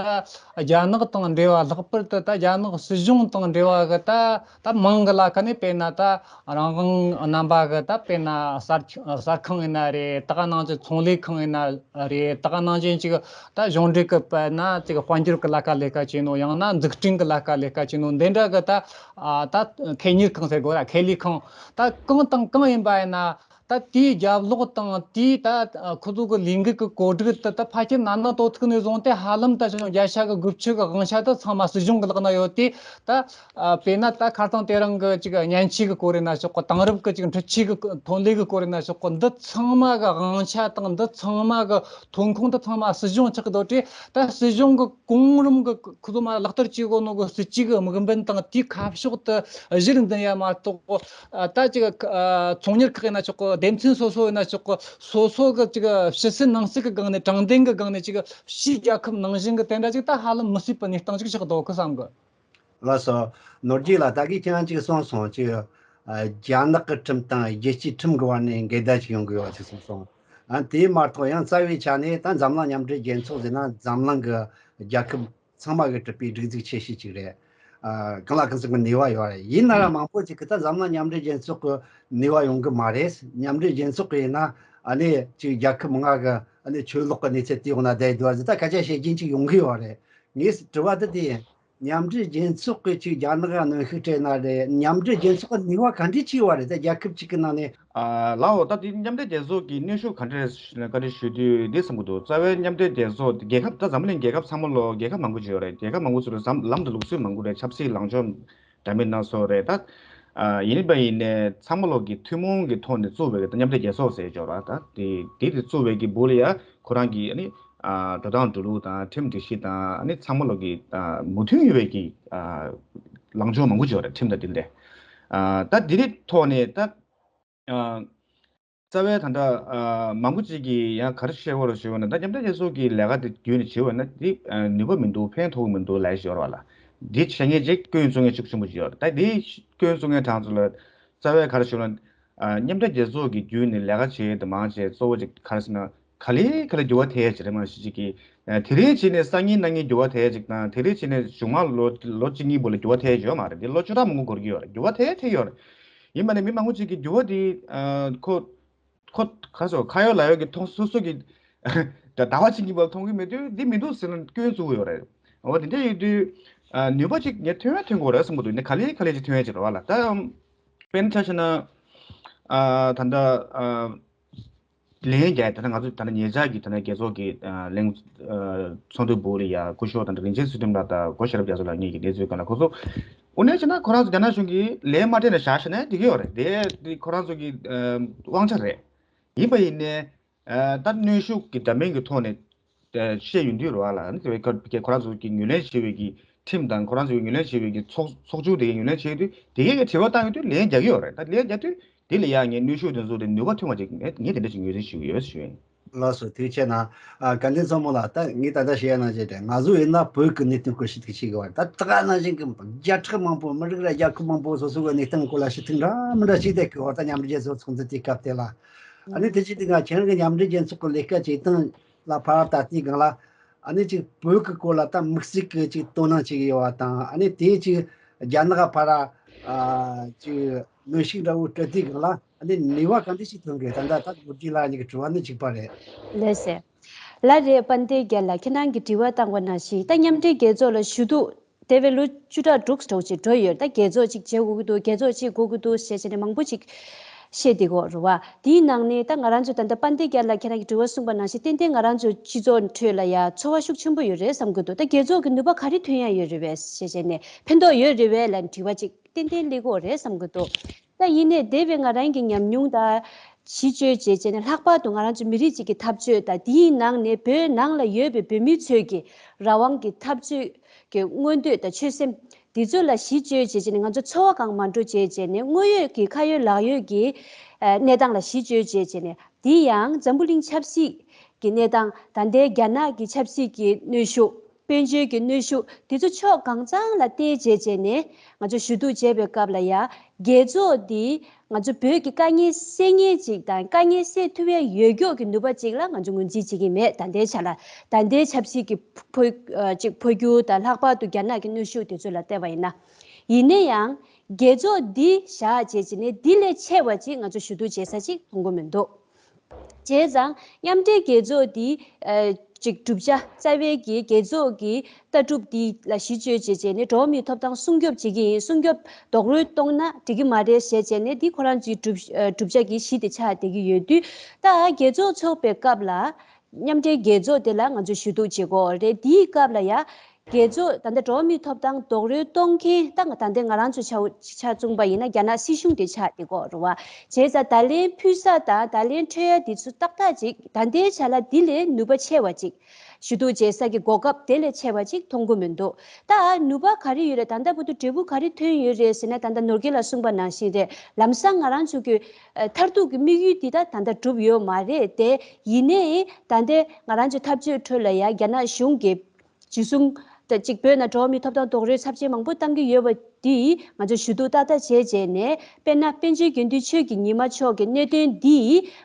རྒྱ་ནག་དང་འབྲེལ་བ། ལྷག་པར་དུ་ད་རྒྱ་ནག་སྲིད་གཞུང་དང་འབྲེལ་བ་གི་ད་ད་མང་གི་ལ་ཁ་ནས་དཔེར་ན་ད་རང་དབང་རྣམ་པ་གི་ད་དཔེར་ན་གསར་གསར་ཁང་ཡིན་ན་རེད། ད་ག་ནང་བཞིན་ཚོང་ལས་ཁང་ཡིན་ན་རེད། ད་ག་ནང་བཞིན་ཅིག་ད་གཞུང་འབྲེལ་གི་དཔེར་ན་ཅིག་དཔལ་འབྱོར་གི་ལས་ཀ་ལས་ཀ་བྱེད་ནོ། ཡང་ན་འཛུགས་སྐྲུན་གི་ལས་ཀ་ལས་ཀ་བྱེད་ནོ། འདི་འདྲ་གི་ད་ཨ་ད་ཁེ་གཉེར་ཁང་ཟེར་དགོས་ར། ཁེ་ལས་ཁང་ད་གང་དང་གང་ཡིན་པ་ཡིན་ན། ད་དེའི་རྒྱབ་ལོགས་དང་དེའི་ད་ཁོ་ཚོ་གི་ལས་འགུལ་གྱི་བཀོད་སྒྲིག་དེ་ད་ཕལ་ཆེར་ན་ནིང་དོ་ཚིགས་ནས་བཟུང་སྟེ་ཧ་ལམ་ད་ཅིག་རྒྱལ་ས་གི་དགུ་བཅུ་གི་དབང་ཆ་དེ་ཚང་མ་སྲིད་གཞུང་གི་ལག་ན་ཡོད་དེ། ད་ཨ་དཔེར་ན་ད་ཁ་སང་དེ་རིང་གི་ཅིག་བརྙན་ཆས་གི་སྐོར་ཡིན་ན་ཆོག་གི། དེང་རབས་གི་ཅིག་འཕྲུལ་ཆས་གི་ཐོན་ལས་གི་སྐོར་ཡིན་ན་ཆོག་གི། འདི་ཚང་མ་གི་དབང་ཆ་དང་འདི་ཚང་མ་གི་ཐོན་ཁུངས་དེ་ཚང་མ་སྲིད་གཞུང་ཆགས་གི་འདུག་དེ་ད་སྲིད་གཞུང་གི་གོང་རིམ་གི་ཁོ་ཚོ་མ་ལག་བསྟར་བྱེད་དགོས་ནོ་གི་སྲིད་ཇུས་གི་དམིགས་འབེན་དང་དེའི་ཁ་ཕྱོགས་དེ་གཞིར་འཛིན་ཡ་མ་གཏོགས། ཨ་ད་ཅིག་ཨ་ཚོང་གཉེར་ཁག་ཡིན་ན་ཆོག་གི། སྡེ་ཚན་སོ་སོ་ཡིན་ན་ཆོག་གི། སོ་སོ་གི་ཅིག་ཕྱི་སྲིད་ནང་སྲིད་གི་སྒང་ནས། དྲང་བདེན་གི་སྒང་ནས་ཅིག་ཕྱིའི་རྒྱལ་ཁབ་ནང་བཞིན་གི་དེ་འདྲ་ཅིག་ད་ཧ་ལམ་མི་སྲིད་པའི་གནས་སྟངས་ཅིག་ཆགས་འདུག་གི་བསམ་གི། ལགས་སོ། ནོར་རྒྱས་ལགས། ད་གིན་ཁྱེད་རང་ཅིག་གསུངས་སོང་། ཅིག་ཨ་རྒྱ་ནག་གི་ཁྲིམས་དང་རྒྱལ་སྤྱིའི་ཁྲིམས་གི་བར་ནས་འགལ་ཟླ་ཅིག་ཡོང་གི་ཡོད་པ་ཅིག་གསུངས་སོང་། ཨ་དེ་མ་གཏོགས་ཡང་རྩ་བའི་ཆ་ནས་ད་འཛམ་གླིང་མཉམ་འབྲེལ་རྒྱལ་ཚོགས་ཟེར་ན་འཛམ་གླིང་གི་རྒྱལ་ཁབ་ཚང་མ་གིས་གྲུབ་པའི་སྒྲིག་འཛུགས་ཆེ་ཤོས་ཅིག་རེད། ཨ་གང་ལ་གང་འཚམ་གྱི་ནུས་པ་ཡོད་རེད། ཡིན་ན་ར་མང་པོ་ཅིག་གིས་ད་འཛམ་གླིང་མཉམ་འབྲེལ་རྒྱལ་ཚོགས་ཀྱི་ནུས་པ་ཡོང་གི་མ་རེད། མཉམ་འབྲེལ་རྒྱལ་ཚོགས་ཀྱི་ཡིན་ན་ཨ་ནི་ཅིག་རྒྱལ་ཁབ་ལྔ་གི་ཨ་ནི་ཆོས་ལོག་གི་གནས་ཚད་དེ་འོག་ན་བསྡད་འདུག་ཟེར་ད་སྐད་ཆ་བཤད་རྒྱུན་ཅིག་ཡོང་གི་ཡོད་རེད། ངས་དྲི་བ་དེ་དེ་ཡིན། མཉམ་འབྲེལ་རྒྱལ་ཚོགས་ཀྱིས་ཅིག་རྒྱ་ནག་ལ་གནོན་ཤུགས་སྤྲད་ན་རེད། མཉམ་འབྲེལ་རྒྱལ་ཚོགས་ཀྱི་ནུས་པ་ག་འདྲས་ཅིག་ཡོད་རེད། ད་རྒྱལ་ཁབ་ཅིག་གི་ནང་ནས། ཨ་ལགས་འོ། ད་དེ་མཉམ་འབྲེལ་རྒྱལ་ཚོགས་ཀྱི་གནོན་ཤུགས་ག་འདྲས་ག་འདྲས་ཞུ་དུས་འདི་བསམ་གྱི་འདུག་རྩ་བའི་མཉམ་འབྲེལ་རྒྱལ་ཚོགས་རྒྱལ་ཁབ་ད་འཛམ་གླིང་རྒྱལ་ཁབ་ཚང་མ་ལོ། རྒྱལ་ཁབ་མང་པོ་ཅིག་ཡོད་རེད། རྒྱལ་ཁབ་མང་པོ་ཅིག་ལ་ལམ་དང་ལུགས་སྲོལ་མང་པོ་རེད། ཆབ་སྲིད་ལངས་ཕྱོགས་འདྲ་མིན་སྣ་ཚོགས་རེད། ད་ཨ་ཡིན་པ་ཡིན་ནའི་ཚང་མ་ལོག་གི་ཐུན་མོང་གི་ཐོག་ནས་བཙུགས་པའི་གི་ད་མཉམ་འབྲེལ་རྒྱལ་ཚོགས་ཟེར་ཡོད་ར། ད་དེ་དེ་དེ་བཙུགས་པའི་གི་སྦུག་ལ་ཡ་ཁོ་རང་གི་ཨ་ནི་ཨ་འགྲོ་སྟངས་འགྲོ་ལུགས་དང་ཁྲིམས་སྒྲིག་གཞི་དང་ཨ་ནི་ཚང་མ་ལོག་གི་ཨ་མོས་མཐུན་ཡོད་པའི་གི་ཨ་ལངས་ཕྱོགས་མང་པོ་ཅིག་ཡོད་རེད། ཁྲིམས་དང་འདི་འདྲ། ཨ་ད་དེ་རིགས་ཐོག་ནས་ད་ཨ་རྩ་བའི་ད་ལྟ་ཨ་མང་པོ་ཅིག་གིས་ཡང་ག་རེ་བཤད་ཡོད་རེད་ཞུས་པ་ན། ད་མཉམ་འབྲེལ་རྒྱལ་ཚོགས་ཀྱི་ལས་ཀ་དེ་བརྒྱུད་ནས་བྱས་པ་ན་དེ་ཨ་ནུས་པ་མི་འདུག་ཕན་ཐོགས་ཀྱི་མི་འདུག་ལབ་ཡ་ཞིག་ཡོད་རེད་བ་ལ། འདི་བྱེད་མཁན་ཅིག་སྐྱོན་བཙུགས་མཁན་ཤུགས་ཆེན་པོ་ཅིག་ཡོད་རེད། ད་འདི་སྐྱོན་བཙུགས་མཁན་གྲངས་ཚོ་ལ་རྩ་བའི་ག་རེ་ཞུ་ན། ཨ་མཉམ་འབྲེལ་རྒྱལ་ཚོགས་ཀྱི་བརྒྱུད་ནས་ལས་ཀ་བྱེད་དུ་མང་ཆེ་གཙོ་བོ་ཅིག་ག་རེ་ཟེར་ན། ག་ལེ་ག་ལེ་འགྱུར་བ་ཐེབས་ཡ་ཅིག་རེད། མང་ཆེ་ཅིག་གིས་ཨ་དེ་རིང་བྱས་ནས་སང་ཉིན་གནངས་ཉིན་འགྱུར་བ་ཐེབས་ཡ་ཅིག་དང་། དེ་རིང་བྱས་ནས་གཞུག་མ་ལོ་ལོ་གཅིག་གཉིས་པོ་ལ་འགྱུར་བ་ཐེབས་ཡ་ཅིག་ཡོད་མ་རེད། འདི་ལོ་བཅུ་ཕྲག་མང་པོ་འགོར་གྱི་ཡོད་རེད། འགྱུར་བ་ཐེབས་ཐེབས་ཡོད་རེད། ཡིན་པ་ནས་མི་མང་པོ་ཅིག་གིས་འགྱུར་བ་འདི་ཨ་ཁོ་ཁོ་ག་རེ་ཟེར། ཁ་ཡོད་ལག་ཡོད་ཀྱི་མཐོང་སོ་སོ་གི་ཨ་ ད་ཟླ་བ་གཅིག་གཉིས་པ་མཐོང་གི་མེད་དུས་འདི་མི་འདུག་ཟེར་ན་སྐྱོན་བཙུགས་ཡོད་རེད། འོ་དེ་འདྲ་ཡིན་དུས་ནུས་པ་གཅིག་ངས་ཐོན་ཡ་ཐོན་དགོས་རེད་བསམ་གི་འདུག་ནས་ག་ལེ་ག་ལེ་གཅིག་ཐོན་ཡ་གཅིག་རེད་བ་ལ། ད་དཔེར་ན་ཆ་བཞག་ན་ད་ལྟ་ལན་རྒྱག་ད་ལྟ་ང་ཚོ་ད་ལྟ་ཉེ་ཆར་གྱི་ད་ལྟ་རྒྱལ་ཚོགས་ཀྱི་གླེང་ཚོགས་འདུ་འབུལ་ཡ་སྐུ་ཞབས་ད་ལྟ་རིན་ཆེན་ཚུལ་ཁྲིམས་ལགས་དང་སྒོ་ཤེས་རབ་རྒྱ་མཚོ་ལགས་གཉིས་ཀྱི་གནས་ཚུལ་སྒང་ལ་ཁོ་ཚོ་དངོས་གནས་བྱས་ན་ཁོ་རང་ཚོ་རྒྱ་ནག་གཞུང་གིས་ལན་མ་སྤྲད་ན་བཞག་བཞག་ན་འགྲིག་གི་ཡོད་རེད། དེ་དེ་ཁོ་རང་ཚོ་གི་དབང་ཆ་རེད། ཡིན་པ་ཡིན་ནའི། ད་གནོན་ཤུགས་ཀྱི་འདྲ་མིན་གྱི་ཐོག་ནས་བཤད་ཡོང་དུས་རེད་བ་ལ། ཁོ་རང་ཚོ་གི་ངོས་ལེན་བྱེད་པའི་གི་ཁྲིམས་དང་ཁོ་རང་ཚོ་གི་ངོས་ལེན་བྱེད་པའི་གི་ཚོགས་ཚོགས་ཆུང་དེ་གའི་ངོས་ལེན་བྱེད་དུས་དེ་གའི་གི་དྲི་བ་བཏང་ཡོང་དུས་ལན་རྒྱག་གི་ཡོད་རེད། ད་ལན་རྒྱག་དུས་དེ་ལ་ཡང་ངས་གནོན་ཤུགས་དེ་ཚོ་དེ་ནུས་པ་ཐོན་པ་ཅིག་ངས་ངས་དེ་འདྲ་ཞིག་ངོས་འཛིན་ཞུ་གི་ཡོད་ཞུ་ཡིན། ལགས་སོ། ཐུགས་རྗེ་གནང་། ཨ། དགའ་ལྡན་ཚང་མ་ལ་ད་ངས་ད་ལྟ་བཤད་ཡ་ནང་བཞིན་རེད། ང་ཚོ་ཡིན་ན་བོད་ཀྱི་གནས་སྟངས་སྐོར་ཞིག་ཐུགས་ཆེ་གི་བ་ད་ད་ག་ནང་བཞིན་གི་བརྒྱ་ཕྲག་མང་པོ་མི་རིགས་ར་རྒྱལ་ཁབ་མང་པོ་སོ་སོ་གི་གནས་སྟངས་སྐོར་ལ་ཞུ་ཐུག་འདྲ་མི་འདྲ་ཞིག་བསྡད་གི་བ་ད་མཉམ་འབྲེལ་རྒྱལ་ཚོགས་ཚོགས་འདུ་དེ་སྐབས་དེ་ལ། ཨ་ནི་དེ་བཞིན་དུ་ང་ཁྱེད་རང་གི་མཉམ་འབྲེལ་རྒྱལ་ཚོགས་ཀྱི་ལས་ཀ་བྱེད་སྟངས་ལ་ཕར་ད་ལྟའི་སྒང་ལ་ཨ་ནི་ཅིག་བོད་ཀྱི་སྐོར་ལ་ད་དམིགས་བསལ་གྱི་ཅིག་དོ་སྣང་བྱེད་ཀྱི་ཡོད་པ་དང་ཨ་ནི་དེ་ཅིག་རྒྱ་ནག་ཕར་ཨ་ཅིག་གནོན་ཤུགས་འདྲ་བོ་སྤྲད་དུས་སྒང་ལ་ཨ་ནི་ནུས་པ་གང་འདྲ་ཞིག་ཐོན་དགོས། ད་ལྟ་ད་ལོ་རྒྱུས་ལ་ཨ་ནི་གི་དྲི་བ་ནི་གཅིག་པ་རེད། ལགས་སེ། ལགས་རེད། དཔལ་ལྡན་རྒྱལ་ལགས་ཁྱེད་རང་གིས་དྲི་བ་བཏང་བ་ནང་བཞིན་ད་མཉམ་འབྲེལ་རྒྱལ་ཚོགས་ལ་ཞུ་གཏུག་དེ་བས་ལོ་བཅུ་ཕྲག་དྲུག་འདྲ་བོ་ཅིག་འགྲོ་ཡོད། ད་རྒྱལ་ཚོགས་ཅིག་བྱེད་དགོས་ཀྱི་འདུག་རྒྱལ་ཚོགས་ཅིག་དགོས་ཀྱི་འདུག་ཞེས་བྱས་ནས་མང་པོ་ཅིག་བཤད་བསྡད་ཀྱི་ཡོད་རེད་བ། དེའི་ནང་ནས་ད་ང་རང་ཚོ་ད་ལྟ་དཔལ་ལྡན་རྒྱལ་ལགས་ཁྱེད་རང་གིས་དྲི་བ་གསུངས་པ་ནང་བཞིན་ཏན་ཏན་ང་རང་ཚོ་སྤྱི་ཚོགས་ཁྲོད་ལ་ཡ་ཚོར་བ་ཤུགས་ཆེན་པོ་ཡོད་རེད་བསམ་གྱི་འདུག་ད་རྒྱལ་ཚོགས་ཀྱི་ནུས་པ་ག་རེ་ཐོན་ཡ་ཡོད་རེད་བས་ཞེས་བྱས་ནས་ཕན་ཐོགས་ཡོད་རེད་བས་ལབ་དྲི་བ་ཅིག་ཏན་ཏན་སླེབས་ཀྱི་ཡོད་རེད་བསམ་གྱི་འདུག་ད་ཡིན་ནའི་དེ་བས་ང་རང་གི་ཉམས་མྱོང་དང་གཞི་བཅོལ་བྱས་བྱས་ནས་ལྷག་པར་དུ་ང་རང་ཚོ་མི་རིགས་གཅིག་གི་འཐབ་རྩོད་དང་དེའི་ནང་ནས་བོད་ནང་ལ་ཡོད་པའི་བོད་མི་ཚོས་ཀྱི་རང་དབང་གི་འཐབ་རྩོད་ཀྱི་མངོན་འདོད་དང་ཆོད་སེམས་འདི་ཚོ་ལ་གཞི་བཅོལ་བྱས་བྱས་ནས་ང་ཚོ་ཚོར་བ་གང་མ་འགྲོ་བྱས་བྱས་ནས་དངོས་ཡོད་ཀྱི་ཁ་ཡོད་ལག་ཡོད་ཀྱི་ཨ་གནས་སྟངས་ལ་གཞི་བཅོལ་བྱས་བྱས་ནས་དེ་ཡང་འཛམ་བུ་གླིང་ཆབ་སྲིད་ཀྱི་གནས་སྟངས་ད་ལྟའི་རྒྱ་ནག་གི་ཆབ་སྲིད་ཀྱི་གནོན་ཤུགས། དཔལ་འབྱོར་གྱི་གནོན་ཤུགས་དེ་ཚོ་ཕྱོགས་གང་ཚང་ལ་བལྟས་བྱས་བྱས་ནས་ང་ཚོ་ཞུ་གཏུག་བྱས་པའི་སྐབས་ལ་ཡ་རྒྱལ་ཚོགས་འདི་ང་ཚོ་བོད་ཀྱི་དཀའ་ངལ་སེལ་མཁན་ཅིག་དང་དཀའ་ངལ་སེལ་ཐུབ་ཡ་ཡོད་མགྱོགས་ཀྱི་ནུས་པ་ཅིག་ལ་ང་ཚོ་ངོས་འཛིན་བྱེད་ཀྱི་མེད། ད་ལྟའི་ཆ་ལ་ད་ལྟའི་ཆབ་སྲིད་ཀྱི་འཕོ་ཨ་ཅིག་འཕོ་འགྱུར་དང་ལྷག་པར་དུ་རྒྱ་ནག་གི་གནོན་ཤུགས་དེ་ཚོ་ལ་བལྟས་པ་ཡིན་ན། ཡིན་ན་ཡང་རྒྱལ་ཚོགས་འདི་བཞག་བྱས་བྱས་ནས་འདི་ལས་ཆེ་བ་ཅིག་ང་ཚོ་ཞུ་གཏུག་བྱེད་ས་ཅིག་མཐོང་གི་མི་འདུག་བྱས་ཙང་མཉམ་འབྲེལ་རྒྱལ་ཚོགས་འདི་ཨ་ཅིག་གྲུབ་ཆ་རྩ་བའི་གི་རྒྱལ་ཚོགས་ཀྱི་ལྟ་གྲུབ་འདི་ལ་གཞི་བཅོལ་བྱས་བྱས་ནས་འགྲོ་བ་མིའི་ཐོབ་ཐང་སྲུང་སྐྱོབ་བྱེད་ཀྱི་ཡིན། སྲུང་སྐྱོབ་རྡོག་རོལ་གཏོང་ན་འགྲིག་གི་མ་རེད་ཞེས་བྱས་ནས་འདི་ཁོ་རང་ཚོའི་གྲུབ་ཨ་གྲུབ་ཆ་གི་གཞི་དེ་ཆགས་བསྡད་ཀྱི་ཡོད་དུས་ད་རྒྱལ་ཚོགས་འཚོགས་པའི་སྐབས་ལ་མཉམ་འབྲེལ་རྒྱལ་ཚོགས་དེ་ལ་ང་ཚོས་ཞུ་གཏུག་བྱེད་དགོས་རེད། དེའི་སྐབས་ལ་ཡ་རྒྱལ་ཚོགས་ད་ལྟ་འགྲོ་བ་མིའི་ཐོབ་ཐང་རྡོག་རོལ་གཏོང་མཁན་ད་ང་ད་ལྟའི་ང་རང་ཚོ་ཆ་ཆ་བཙུངས་པ་ཡིན་ན་རྒྱ་ནག་སྲིད་གཞུང་དེ་ཆགས་བསྡད་ཀྱི་ཡོད་རེད་བ། བྱས་ཙང་བརྡ་ལན་ཕུལ་ས་དང་བརྡ་ལན་འཕྲོད་ཡ་དེ་ཚོ་ཏག་ཏག་ཅིག་ད་ལྟའི་ཆ་ལ་འདི་ལས་ནུས་པ་ཆེ་བ་ཅིག་ཞུ་གཏུག་བྱེད་ས་ཀྱི་གོ་སྐབས་དེ་ལས་ཆེ་བ་ཅིག་མཐོང་གི་མི་འདུག་ད་ནུས་པ་ག་རེ་ཡོད་རེད། ད་ལྟ་བར་དུ་འབྲས་བུ་ག་རེ་ཐོན་ཡོད་རེད་ཟེར་ན་ད་ལྟ་ནོར་རྒྱས་ལགས་གསུངས་པ་ནང་བཞིན་རེད། ལམ་སང་ང་རང་ཚོ་གི་ཨ་མཐར་ཐུག་གི་དམིགས་ཡུལ་འདི་ད་ད་ལྟ་གྲུབ་ཡོད་མ་རེད་དེ། ཡིན་ནའི་ད་ལྟའི་ང་རང་ཚོའི་འཐབ་རྩོད་ཁྲོད་ལ་ཡ་རྒྱ་ནག་གཞུང་གིས་ཇི་སྲུང་ད་ཅིག་བོད་ནང་འགྲོ་བ་མིའི་ཐོབ་ཐང་རྡོག་རོལ་ཚབས་ཆེན་མང་པོ་བཏང་གི་ཡོད་པ་འདི་ང་ཚོ་ཞུ་གཏུག་ཏག་ཏག་བྱས་བྱས་ནས་དཔེར་ན་པཎ་ཆེན་དགེ་འདུན་ཆོས་ཀྱི་ཉི་མ་མཆོག་གི་གནད་དོན་འདི་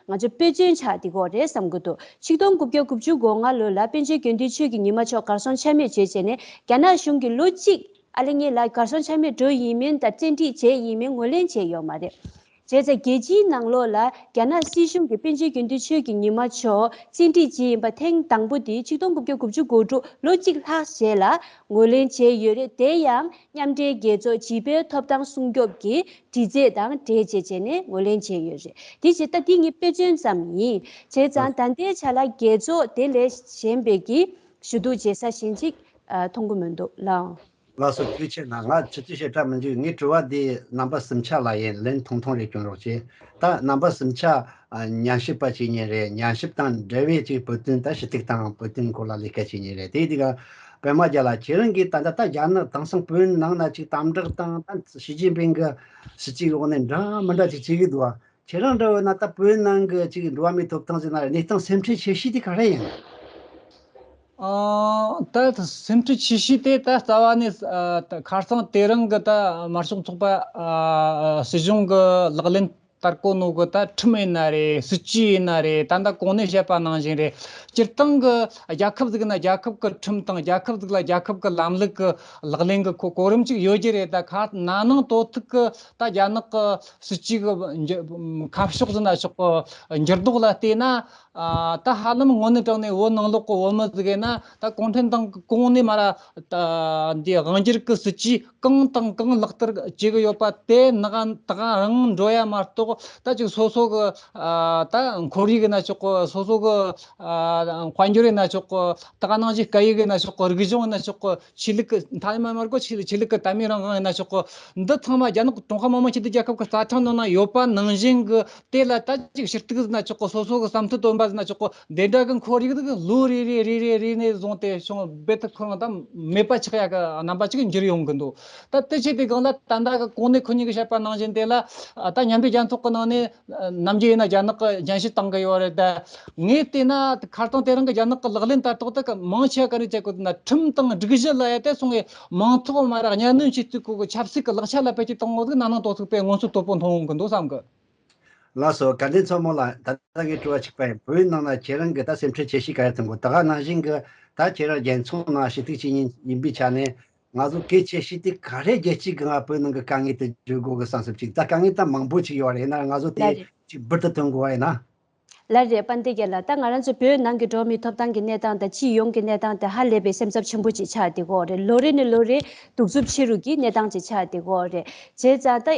ང་ཚོ་དཔེ་མཚོན་ཆགས་བསྡད་ཀྱི་ཡོད་རེད་བསམ་གྱི་འདུག་ཆིག་སྟོང་དགུ་བརྒྱ་དགུ་བཅུ་གོ་ལྔ་ལོ་ལ་པཎ་ཆེན་དགེ་འདུན་ཆོས་ཀྱི་ཉི་མ་མཆོག་གར་སོང་ཆ་མེད་བྱས་བྱས་ནས་རྒྱ་ནག་གཞུང་གིས་ལོ་གཅིག་ཨ་ལེ་ངེད་ལ་གར་སོང་ཆ་མེད་འགྲོ་ཡིན་མིན་དང་བཙན་ཁྲིད་བྱས་ཡིན་མིན་ངོས་ལེན་བྱས་ཡོད་མ་རེད། བྱས་ཙང་རྒྱལ་སྤྱིའི་ནང་ལོགས་ལ་རྒྱ་ནག་སྲིད་གཞུང་གིས་པཎ་ཆེན་དགེ་འདུན་ཆོས་ཀྱི་ཉི་མ་མཆོག་བཙན་ཁྲིད་བྱས་ཡིན་པ་ཐེངས་དང་པོ་དེ་ཆིག་སྟོང་དགུ་བརྒྱ་དགུ་བཅུ་གོ་དྲུག་ལོ་གཅིག་ལྷག་རྗེས་ལ་ངོས་ལེན་བྱས་ཡོད་རེད། དེ་ཡང་མཉམ་འབྲེལ་རྒྱལ་ཚོགས་བྱིས་པའི་ཐོབ་ཐང་སྲུང་སྐྱོབ་ཀྱི་དྲི་རྩད་དང་འབྲེལ་བྱས་བྱས་ནས་ངོས་ལེན་བྱས་ཡོད་རེད། དེ་བྱས་ད་འདི་ངས་དཔེ་མཚོན་ཙམ་ཡིན། བྱས་ཙང་ད་ལྟའི་ཆ་ལ་རྒྱལ་ཚོགས་དེ་ལས་གཞན་པའི་གི་ཞུ་གཏུག་བྱེད་ས་གཞན་ཅིག་ཨ་མཐོང་གི་མི་འདུག་ལགས། ལགས་སོ། ཐུགས་རྗེ་ཆེ་གནང་། ང་ཆུ་ཚོད་ཞེ་དྲག་མི་འཇུག་ངའི་དྲི་བ་འདི་རྣམ་པ་གསུམ་ཆ་ལ་ཡིན། ལན་ཐུང་ཐུང་རེ་སྐྱོན་རོགས་བྱེད། ད་རྣམ་པ་གསུམ་ཆ་ཨ་ཉམས་ཞིབ་པ་བྱེད་མཁན་རེད། ཉམས་ཞིབ་དང་འབྲེལ་བའི་ཅིག་བོད་དོན་ད་ཞི་གཏེར་དང་བོད་དོན་སྐོར་ལ་ལས་ཀ་བྱེད་མཁན་རེད། དེ་དུས་ཀ་པད་མ་རྒྱལ་ལགས་ཁྱེད་རང་གིས་ད་ལྟ་ད་རྒྱ་ནག་དེང་སང་བོད་ནང་ན་ཅིག་དམ་དྲག་དང་ད་ཞི་ཅིན་ཕིང་གི་སྲིད་ཇུས་འོག་ནས་འདྲ་མི་འདྲ་ཅིག་བྱེད་ཀྱི་འདུག་བ། ཁྱེད་རང་འདྲ་བོ་ན་ད་བོད་ནང་གི་ཅིག་འགྲོ་བ་མིའི་ཐོབ་ཐང་ཟེར་ན་གནས་སྟངས་སེམས་ཁྲལ་ཆེ་ཤོས་དེ་ག་རེ་ཡིན། ཨ་ད་སེམས་ཁྲལ་ཆེ་ཤོས་དེ་ད་རྩ་བ་ནས་ཨ་ད་ཁ་སང་དེ་རིང་གི་ད་དམར་ཤོག་ཚོགས་པ་ཨ་སྲིད་གཞུང་གི་ལག་ལེན་བསྟར་གོ་ནོ་གི་ད་ཁྲིམས་ཡིན་ན་རེད། སྲིད་ཇུས་ཡིན་ན་རེད། ད་ད་གོང་ནས་བཤད་པ་ནང་བཞིན་རེད། སྤྱིར་བཏང་གི་རྒྱལ་ཁབ་ཟིག་ན་རྒྱལ་ཁབ་ཀྱི་ཁྲིམས་དང་རྒྱལ་ཁབ་ཟིག་ལ་རྒྱལ་ཁབ་ཀྱི་ལམ་ལུགས་ཀྱི་ལག་ལེན་གྱི་གོ་གོ་རིམ་ཅིག་ཡོད་རྒྱུ་རེད། ད་ཁ་ན་ནིང་དོ་ཐུག་གི་ད་རྒྱ་ནག་གི་སྲིད་ཇུས་ཀྱི་འགྱུར་ཁ་ཕྱོགས་ཟིན་ན་ཕྱོགས་ཀྱི་འགྱུར་ལྡོག་ལ་བལྟས་ན། ཨ་ད་ཧ་ལམ་དངོས་གནས་དྲང་གནས་བོད་ནང་ལོགས་ཀྱི་བོད་མི་ཟིག་ཡིན་ན། ད་གུང་ཁྲན་ཏང་གི་གོང་ནས་མར་ད་འདི་དབང་སྒྱུར་གྱི་སྲིད་ཇུས་གང་དང་གང་ལག་བསྟར་བྱེད་གི་ཡོད་པ་དེ་ནག་ད་ག་རང་འགྲོ་ཡ་མ་གཏོགས། ད་ཅིག་སོ་སོ་གི་ཨ་ད་ཁོར་ཡུག་ཡིན་ན་ཆོག་གི། སོ་སོ་གི་ཨ་དཔལ་འབྱོར་ཡིན་ན་ཆོག་གི། ད་ག་ནང་བཞིན་སྐད་ཡིག་ཡིན་ན་ཆོག་གི། རིག་གཞུང་ཡིན་ན་ཆོག་གི། ཆོས་ལུགས་ཀྱི་མཐའ་མ་མར་གོ་ཆོས་ཆོས་ལུགས་ཀྱི་དད་མོས་རང་དབང་ཡིན་ན་ཆོག་གི། འདི་ཚང་མ་རྒྱ་ནག་ཀྲུང་ཧྭ་མི་དམངས་སྤྱི་མཐུན་རྒྱལ་ཁབ་ཀྱི་རྩ་ཁྲིམས་ནང་ན་ཡོད་པ་ནང་བཞིན་གྱི། དེ་ལ་ད་ཅིག་ཞུ་གཏུག་ཟེར་ན་ཆོག་གི། སོ་སོ་གི་བསམ་ཚུལ་འདོན་པ་ཟེར་ན་ཆོག་གི། དེ་འདྲ་གི་ཁོར་ཡུག་དེ་གི་ལོ་རེ་རེ་རེ་རེ་རེ་ནས་བཟུང་སྟེ་བྱུང་རྦད་དེ་ཁོ་རང་ད་མེད་པ་ཆགས་ཡ་གི་རྣམ་པ་ཅིག་འགྱུར་ཡོང་གི་འདུག་ད་དེ་བྱས་དེ་སྒང་ལ་ད་ལྟ་གི་གོང་ནས་ཁོ་གཉིས་ཀྱིས་བཤད་པ་ནང་བཞིན་དེ་ལ་ད་མཉམ་འབྲེལ་རྒྱལ་ཚོགས་ཀྱི་ནང་ནས་ནམ་རྒྱུན་ཡིན་ན་རྒྱ་ནག་གི་རྒྱན་ཤེས་བཏང་གི་ཡོད་རེད། ད་ངས་བལྟས་ན་ཁ་རྩང་དེ་རིང་གི་རྒྱ་ནག་གི་ལག་ལེན་ལྟར་ཐོག་ཏུ་གི་མང་ཆེ་བ་ག་རེ་བྱེད་དགོས་ན། ཁྲིམས་དང་སྒྲིག་གཞི་ལ་ཡ་དེ་སོང་བའི་མང་ཚོགས་མ་ར་གཉའ་གནོན་བྱེད་དུས་གོ་གི་ཆབ་སྲིད་ཀྱི་ལག་ཆ་ལ་བེད་སྤྱོད་གཏོང་དགོས་ཀྱི་ན་ནིང་དོ་ཚིགས་པའི་མངོན་གསལ་དོད་པོ་མཐོང་གི་འདུག་བསམ་གི། ལགས་སོ། དགའ་ལྡན་ཚོགས་མི་ལགས། ད་ལྟ་ངས་དྲི་བ་གཅིག་པ་ཡིན། བོད་ནང་ན་ཁྱེད་རང་གི་ད་སེམས་ཁྲལ་ཆེ་ཤོས་ག་རེ་མཐོང་གི། ད་ག་ནང་བཞིན་གི་ད་ཁྱེད་རང་རྒྱལ་ཚོགས་ནང་ཞུ་གཏུག་བྱེད་མཁན་ཡིན་པའི་ཆ་ནས། ང་ཚོ་གལ་ཆེ་ཤོས་དེ་ག་རེ་རྒྱལ་སྤྱིའི་སྒང་ང་བོད་ནང་གི་དཀའ་ངལ་དེ་བརྗོད་དགོས་གི་བསམ་སོང་། གཅིག་ད་དཀའ་ངལ་ད་མང་པོ་ཅིག་ཡོད་རེད། ཡིན་ན་ང་ཚོ་དེ་ལགས་རེད། གཅིག་འབུར་དུ་ཐོན་དགོས་པ་ཡིན་ན། ལགས་རེད། དཔལ་ལྡན་རྒྱལ་ལགས། ད་ང་རང་ཚོ་བོད་ནང་གི་འགྲོ་བ་མིའི་ཐོབ་ཐང་གི་གནས་སྟངས་དང་སྤྱི་ཡོངས་ཀྱི་གནས་སྟངས་དེ་ཧ་ལས་པའི་སེམས་འཚབ་ཆེན་པོ་ཅིག་ཆགས་བསྡད་ཀྱི་ཡོད་རེད། ལོ་རེ་ནས་ལོ་རེ་གདུག་རྩུབ་ཆེ་རུ་གྱི་གནས་སྟངས་ཅིག་ཆགས་བསྡད་ཀྱི་ཡོད་རེད། བྱས་ཙང་ད་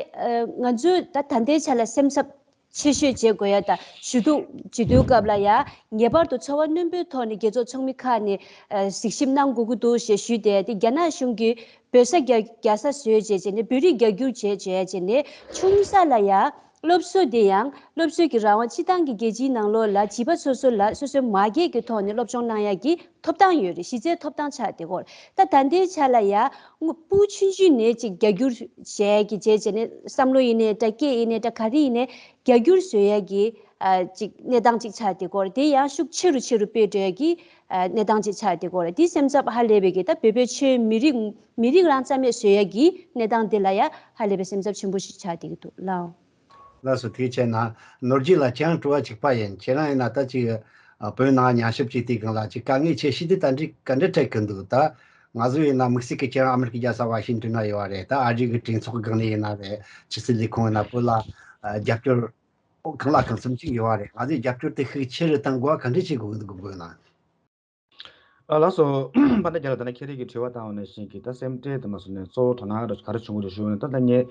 ང་ཚོས་ད་ད་ལྟའི་ཆ་ལ་སེམས་འཚབ་ཆེ་ཤོས་བྱེད་དགོས་ཡ་ད་ཞུ་གཏུག་བྱེད་དུས་སྐབས་ལ་ཡ། ངེས་པར་དུ་ཚོར་བ་རྣོན་པོའི་ཐོག་ནས་རྒྱལ་ཚོགས་ཚོགས་མི་ཁག་ནས་གཟིགས་ཞིབ་གནང་དགོས་ཀྱི་འདུག་ཞེས་ཞུས་ཏེ། དེ་རྒྱ་ནག་གཞུང་གིས་བོད་ས་རྒྱ་རྒྱལ་ས་བཟོས་བྱས་བྱས་ནས་བོད་རིགས་རྒྱ་སྒྱུར་བྱས་བྱས་བྱས་ནས་ཆུང་ས་ལ་ཡ། སློབ་གསོ་དེ་ཡང་སློབ་གསོའི་གི་རང་དབང་། སྤྱི་བཏང་གི་རྒྱལ་སྤྱིའི་ནང་ལོགས་ལ་བྱིས་པ་སོ་སོ་ལ་སོ་སོའི་མ་སྐད་ཀྱི་ཐོག་ནས་སློབ་སྦྱོང་གནང་ཡ་གི་ཐོབ་ཐང་ཡོད་རེད། གཞི་རྩའི་ཐོབ་ཐང་ཆགས་བསྡད་ཀྱི་ཡོད་རེད། ད་ད་ལྟའི་ཆ་ལ་ཡ། སྔོན་སྤུ་གུ་ཆུང་ཆུང་ནས་ཅིག་རྒྱ་སྒྱུར་བྱས་ཀྱི་བྱས་བྱས་ནས་བསམ་བློ་ཡིན་ནའི་འདྲ། སྐད་ཡིན་ནའི་འདྲ། ག་རེ་ཡིན་ནའི་རྒྱ་སྒྱུར་བཟོ་ཡ་གི་ཨ་ཅིག་གནས་སྟངས་ཅིག་ཆགས་བསྡད་ཀྱི་ཡོད་རེད། དེ་ཡང་ཤུགས་ཆེ་རུ་ཆེ་རུ་སྤེལ་འགྲོ་ཡ་གི་ཨ་གནས་སྟངས་ཅིག་ཆགས་བསྡད་ཀྱི་ཡོད་རེད། དེ་སེམས་འཚབ་ཧ་ལས་པའི་གི་ད་བོད་པའི་ཆོས་མི་རིགས་མི་རིགས་རང་རྩ་མེད་བཟོ་ཡ་གི་གནས་སྟངས་དེ་ལ་ཡ་ཧ་ལས་པའི་སེམས་འཚབ་ཆེན་པོ་ཞིག་ཆགས་བསྡད་ཀྱི་འདུག་ལགས། ལགས་སོ། ཐུགས་རྗེ་ཆེ་གནང་། ནོར་རྒྱས་ལགས། ཁྱེད་རང་དྲི་བ་གཅིག་པ་ཡིན། ཁྱེད་རང་ཡིན་ན་ད་ཅིག་ཨ་བོད་ནང་ཉམས་ཞིབ་བྱེད་དུས་སྒང་ལ་ཅིག་དཀའ་ངལ་ཆེ་ཤོས་དེ་ད་འདྲི་ག་འདྲ་འཕྲད་ཀྱི་འདུག་ད་ང་ཚོ་ཡིན་ན་དམིགས་བསལ་གྱི་ཁྱེད་རང་ཨ་མི་རི་ཀའི་རྒྱལ་ས་ཝ་ཤིང་ཏོན་ན་ཡོད་པ་རེད། ད་ཨ་རི་གི་གྲོས་ཚོགས་སྒང་ནས་ཡིན་ན་རེད། ཕྱི་སྲིད་ལས་ཁུངས་ཡིན་ན་བོད་ལ་ཨ་རྒྱབ་སྐྱོར་གང་ལ་གང་འཚམ་ཅིག་ཡོད་པ་རེད། ང་ཚོས་རྒྱབ་སྐྱོར་དེ་ཤུགས་ཆེ་རུ་གཏང་དགོས་པ་ག་འདྲ་བྱེད་དགོས་ཀྱི་འདུག་དགོངས་པ་ཡིན་ན། ཨ་ལགས་སོ། དཔལ་ལྡན་རྒྱལ་ལགས། ད་ནི་ཁྱེད་རང་གི་དྲི་བ་བཏང་བ་ནང་བཞིན་གྱི་ད་སེམས་ཁྲལ་དེ་མ་སོང་ནས་གཙོ་བོ་དོ་སྣང་ར་ག་རེ་བྱུང་གི་འདུག་ཞུས་ན། ད་ལྟ་ངས་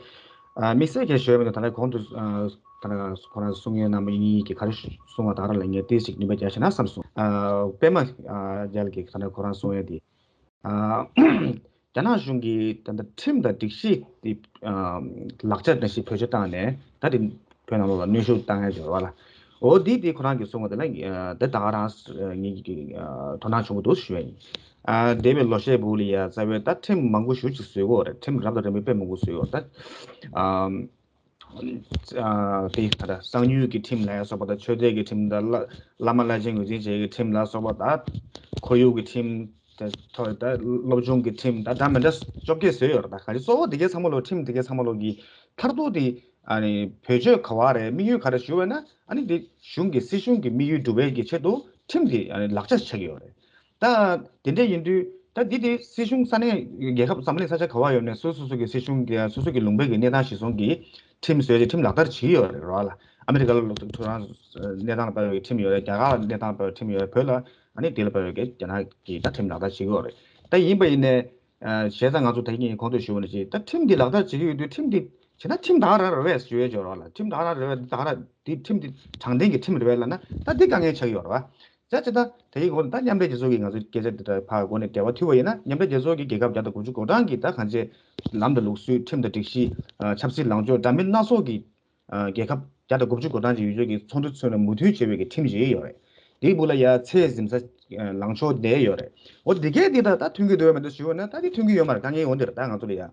ཨ་དམིགས་བསལ་གྱི་ཞུ་ཡ་མི་འདུག་ད་ལྟ་གོང་དུ་ཨ་ད་ལྟ་ཁོ་རང་གསུང་ཡོད་རྣམ་པ་གཉིས་ཀྱིས་ག་རེ་གསུང་བ་དག་ར་ལ་ངས་ཏོག་ཙམ་ནུས་པ་རྒྱག་ཤེས་ན་བསམ་སོང་། ཨ་པད་མ་ཨ་རྒྱལ་གྱིས་ད་ལྟ་ཁོ་རང་གསུང་ཡ་དེ་ཨ་རྒྱ་ནག་གཞུང་གིས་ད་ལྟ་ཁྲིམས་དང་སྒྲིག་གཞི་དེ་ཨ་ལག་ཆ་འདྲ་ཞིག་བེད་སྤྱོད་བཏང་ནས་ད་དེ་བོད་ནང་ལོགས་ལ་གནོན་ཤུགས་བཏང་ཡ་ཅིག་ཡོད་རེད་བ་ལ། འོ་འདི་དེ་ཁོ་རང་གིས་གསུངས་པ་དེ་ལ་ཨ་དེ་ད་ག་རང་ངེད་ཀྱིས་ཨ་དོ་སྣང་བྱུང་གི་འདུག་ཞུ་ཡ་ཡིན། ཨ་འདས་པའི་ལོ་ཤས་སྦུག་ལ་ཡ་རྩ་བའི་ད་ཁྲིམས་མང་པོ་ཞེ་ཅིག་བཟོས་ཡོད་རེད། ཁྲིམས་རབ་དང་རིམ་པ་དཔེ་མང་པོ་བཟོས་ཡོད་ད། ཨ་ཨ་དེ་ད་ལྟ་གསང་ཉུལ་གྱི་ཁྲིམས་ལ་སོགས་པ་དང་། ཆོས་དད་ཀྱི་ཁྲིམས་དང་། བླ་བླ་མ་བླ་ཆེན་ངོས་འཛིན་བྱེད་ཀྱི་ཁྲིམས་ལ་སོགས་པ་དང་། ཁོར་ཡུག་གི་ཁྲིམས་དང་། ཐོ་ད་སློབ་སྦྱོང་གི་ཁྲིམས་དང་འདྲ་མི་འདྲ་བཅོ་བརྒྱད་བཟོས་ཡོད་རེད། ད་ག་རེ་གཙོ་བོ་དེ་གའི་ཚང་མ་ལོ་ཁྲིམས་དེ་གའི་ཚང་མ་ལོ་གི་མཐར་ཐུག་དེ་ཨ་ནི་བེད་སྤྱོད་ག་བ་རེད། དམིགས་ཡུལ་ག་རེ་ཞུ་བས་ན། ཨ་ནི་དེ་གཞུང་གི་སྲིད་གཞུང་གི་དམིགས་ཡུལ་སྒྲུབ་པའི་གི་ཆེད་དུ་ཁྲིམས་དེ་ཨ་ནི་ལག་ཆ་ཆགས་ཀྱི་ཡོད་རེད། ད་དེ་འདྲ་ཡིན་དུས་ད་འདི་དེ་སྲིད་གཞུང་ས་གནས་རྒྱལ་ཁབ་འཛམ་གླིང་ས་ཆ་ག་བ་ཡོད་ནས་སོ་སོ་སོ་གི་སྲིད་གཞུང་གི་སོ་སོ་གི་ལུང་པའི་གི་གནས་སྟངས་གཞིར་བཟུང་གི་ཁྲིམས་བཟོས་ཏེ་ཁྲིམས་ལག་བསྟར་བྱེད་ཀྱི་ཡོད་རེད་རོ་ལ། ཨ་མི་རི་ཀ་ལ་ཁོ་རང་གནས་སྟངས་ལ་དཔག་པའི་ཁྲིམས་ཡོད་རེད། རྒྱ་གར་ལ་གནས་སྟངས་ལ་དཔག་པའི་ཁྲིམས་ཡོད་རེད། བོད་ལ་ཨ་ནི་དེ་ལ་དཔག་པའི་གི་རྒྱ་ནག་གི་ད་ཁྲིམས་ལག་བསྟར་བྱེད་ཀྱི་ཡོད་རེད། ད་ཡིན་པ་ཡིན་ནས་བྱས་ཙང་ང་ཚོ་ད་གིན་གོང་དུ་ཞུས་པ་ནང་བཞིན་ད་ཁྲིམས་འདི་ལག་བསྟར་བྱེད་ཀྱི་ཡོད་དུས་ཁྲིམས་འདི་བྱས་ན་ཁྲིམས་ད་ག་རང་རེད་པས་ཞུ་ཡས་ཅིག་ཡོད་རོ་ལ། ཁྲིམས་ད་ག་རང་རེད་པས། ད་ག་རང་འདི་ཁྲིམས་འདི་དྲང་བདེན་གྱི་ཁྲིམས་རེད་པས་ལབ་ན་ད་འདི་དཀའ་ངལ་ཆགས་ཀྱི་ཡོད་རེད་པ། ད་ཅི་ད་དེ་ཡི་འོག་ད་མཉམ་འབྲེལ་རྒྱལ་ཚོགས་ཀྱི་ང་ཚོ་སྐད་ཆ་འདི་ལྟར་ཕར་འགོ་ནས་འབྲེལ་བ་མཐུད་པ་ཡིན་ན། མཉམ་འབྲེལ་རྒྱལ་ཚོགས་ཀྱི་རྒྱལ་ཁབ་བརྒྱ་དང་དགུ་བཅུ་གོ་གྲངས་ཀྱི་ད་གང་ཅི་ལམ་དང་ལུགས་སྲོལ། ཁྲིམས་དང་སྒྲིག་གཞི། ཨ་ཆབ་སྲིད་ལངས་ཕྱོགས་འདྲ་མིན་སྣ་ཚོགས་ཀྱི་ཨ་རྒྱལ་ཁབ་བརྒྱ་དང་དགུ་བཅུ་གོ་གྲངས་ཀྱི་ཡུལ་ཕྱོགས་ཀྱི་ཚོགས་འདུ་ཚོགས་ནས་མུ་མཐུད་བྱེད་པའི་གི་ཁྲིམས་ཤིག་ཡོད་རེད། དེའི་སྦུག་ལ་ཡ་ཚད་འཛིན་ས་ཨ་ལངས་ཕྱོགས་བསྡད་ཡོད་རེད། འོ་དེ་གས་དེ་ད་ད་མཐུན་གྱི་འདུག་མི་འདུག་ཞུ་བ་ན་ད་དེ་མཐུན་གྱི་ཡོད་མ་རེད། དཀའ་ངལ་ཡོང་དེ་རེད། ད་ང་ཚོ་ལ་ཡ་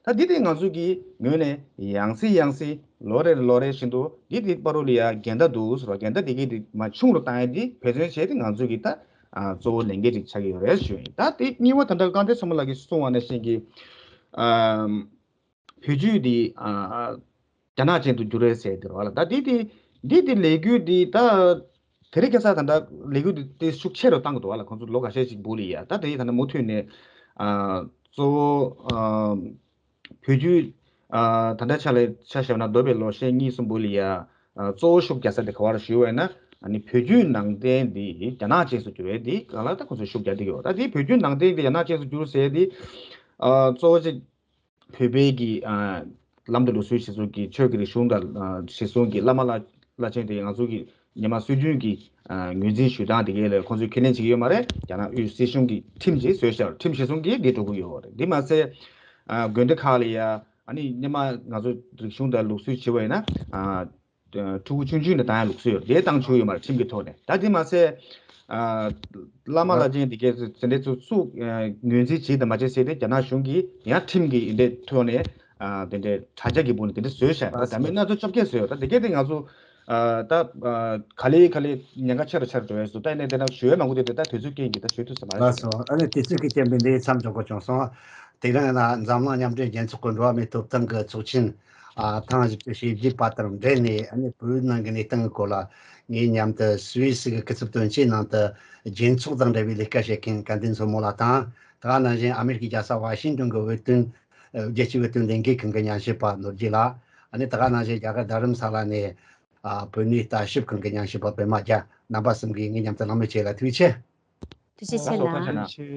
ད་འདི་དེ་ང་ཚོ་གི་ངོས་ནས་ཡང་སེ་ཡང་སེ་ལོ་རེ་ལོ་རེ་བཞིན་དུ་འདི་དེ་བར་དུ་ལ་ཡ་འགལ་ཟླ་འདུག་ཟེར་བ། འགལ་ཟླ་དེ་གས་དེ་མར་ཆུང་རུ་བཏང་ཡ་དེ་འབད་བརྩོན་བྱས་ཏེ་ང་ཚོ་གི་ད་ཨ་གཙོ་བོ་ལས་འགན་ཅིག་ཆགས་ཀྱི་ཡོད་རེད་ཞུ་ཡིན། ད་དེ་གཉིས་པ་ད་ལྟ་རྐང་སྟེང་ཚང་མ་ལགས་ཀྱིས་གསུངས་པ་ནང་བཞིན་གྱི་ཨ་བོད་བརྒྱུད་དེ་ཨ་རྒྱ་ནག་ཅན་དུ་འགྱུར་རེད་ཟེར་དེ་རེད་བ་ལ། ད་འདི་དེ་འདི་དེ་ལས་འགུལ་འདི་ད་དེ་རིང་ཁ་སང་ད་ལྟ་ལས་འགུལ་འདི་དེ་ཤུགས་ཆེ་རུ་བཏང་གི་འདུག་བ་ལ། ཁོང་ཚོ་ལོ་འགའ་ཤས་ཤིག་སྦུག་ལ་ཡ་ད་དེ་ད་ལྟ་མུ་མཐུད་ནས་ཨ་གཙོ་བོ་ཨ་བོད་བརྒྱུད་ཨ་ད་ལྟ་ཆ་ལ་ཆ་བཞག་ན་འདས་པའི་ལོ་ཤས་གཉིས་གསུམ་སྦུག་ལ་ཡ་ཨ་གཙོ་བོ་ཤུགས་རྒྱག་ས་དེ་ག་བ་རེད་ཞུ་བས་ན། ཨ་ནི་བོད་བརྒྱུད་ནང་བསྟན་འདི་རྒྱ་ནག་ཅན་སུ་བསྒྱུར་བའི་འདི་གང་ལ་ད་ཁོང་ཚོས་ཤུགས་རྒྱག་བསྡད་ཀྱི་ཡོད། ད་འདི་བོད་བརྒྱུད་ནང་བསྟན་འདི་རྒྱ་ནག་ཅན་སུ་བསྒྱུར་ཟེར་འདི་ཨ་གཙོ་བོ་ཅིག་བོད་པའི་གི་ཨ་ལམ་དང་ལུགས་སྲོལ་ཞེས་སོགས་ཀྱི་ཆོས་ཀྱི་རིག་གཞུང་དང་ཨ་ཞེས་སོགས་ཀྱི་བླ་མ་བླ་བླ་ཆེན་དེ་ང་ཚོ་གི་ཉི་མ་སྲོལ་རྒྱུན་གྱི་ཨ་ངོས་འཛིན་ཞུ་སྟངས་དེ་གའི་ལ་ཁོང་ཚོས་ཁས་ལེན་བྱེད་ཀྱི་ཡོད་མ་རེད། རྒྱ་ནག་དབུས་སྲིད་གཞུང་གི་ཁྲིམས་ཅིག་བཟོས་ཤག་ཁྲིམས་ཞེས་སོགས་ཀྱིས་འདི་འགྲོ་གི་ཡོད་རེད། འདི་མ་ཟད་ཨ་དགོན་སྡེ་ཁག་ལ་ཡ་ཨ་ནི་སྔོན་མ་ང་ཚོ་རིག་གཞུང་དང་ལུགས་སྲོལ་བྱེད་པ་ཡིན་ན་ཨ་ཕྲུ་གུ་ཆུང་ཆུང་ནས་བཏང་ཡ་ལུགས་སྲོལ་ཡོད་རེད། དེ་བཏང་ཆོག་ཡོད་མ་རེད་ཁྲིམས་ཀྱི་ཐོག་ནས། ད་དེ་མ་ཟད་ཨ་བླ་མ་བླ་ཆེན་དེ་གས་དེ་འདྲས་ཚོ་སུ་ཨ་ངོས་འཛིན་བྱེད་དང་མ་བྱེད་ཟེར་ཏེ་རྒྱ་ནག་གཞུང་གིས་ཡང་ཁྲིམས་ཀྱི་འདི་ཐོག་ནས་ཨ་དེ་འདྲས་དྲ་རྒྱ་གི་སྦུག་ནས་དེ་འདྲས་བཟོས་ཤག་ད་ལགས་ད་མི་སོ། སྣ་ཚོགས་བཅོ་བརྒྱད་བཟོས་ཡོད། ད་དེ་གས་དེ་ང་ཚོ་ཨ་ད་ཨ་ག་ལེ་ག་ལེ་ཉེན་ཁ་ཆེ་རུ་ཆེ་རུ་འགྲོ་ཡས་སུ་ད་ཡིན་ནའི་དེ་འདྲ་ཞུ་ཡས་མང་པོ་དེ་དེ་ད་དུས་ཚོད་རྐྱེན་གྱིས་ད་ཞུ་ཐུབ་ས་མ་རེད་ལགས་ཤག་སོ། ཨ་ནི་དུས་ཚོད་ཀྱི་རྐྱེན་པས་འདི་མཚམས་འཇོག་དགོས་བྱུང་སོང་། དེ་རིང་ལ་འཛམ་གླིང་མཉམ་འབྲེལ་རྒྱལ་ཚོགས་ཀྱི་འགྲོ་བ་མིའི་ཐོབ་ཐང་གི་ཚོགས་ཆེན་ཨ་ཐེངས་བཞི་བཅུ་ཞེ་བརྒྱད་པ་དང་འབྲེལ་ནས་ཨ་ནི་བོད་ནང་གི་གནས་སྟངས་ཀྱི་སྐོར་ལ་ངས་མཉམ་དུ་སུད་སི་གི་སྐུ་ཚབ་དོན་གཅོད་ནང་དུ་རྒྱལ་ཚོགས་དང་འབྲེལ་བའི་ལས་ཀ་བྱེད་མཁན་དགའ་ལྡན་མཚོ་མོ་ལགས་དང་། དེ་ག་ནང་བཞིན་ཨ་མེ་རི་ཁའི་རྒྱལ་ས་ཝ་ཤིང་ཏོན་གྱི་བོད་དོན་རྒྱལ་སྤྱིའི་བོད་དོན་ལས་འགུལ་ཁང་གི་ཉམས་ཞིབ་པ་ནོར་རྒྱས་ལགས། ཨ་ནི་དེ་ག་ནང་བཞིན་རྒྱ་གར་རྡ་རམ་ས་ལ་ནས་ཨ་བོད་གནས་ལྟ་ཞིབ་ཁང་གི་ཉམས་ཞིབ་པ་པད་མ་རྒྱལ། རྣམ་པ་གསུམ་གྱིས་ངའི་མཉམ་དུ་གླེང་མོལ་བྱས་ལ་ཐུགས་རྗེ་ཆེ། ཐུགས་རྗེ་ཆེ་ལགས། ཐུགས་རྗེ་ཆེ།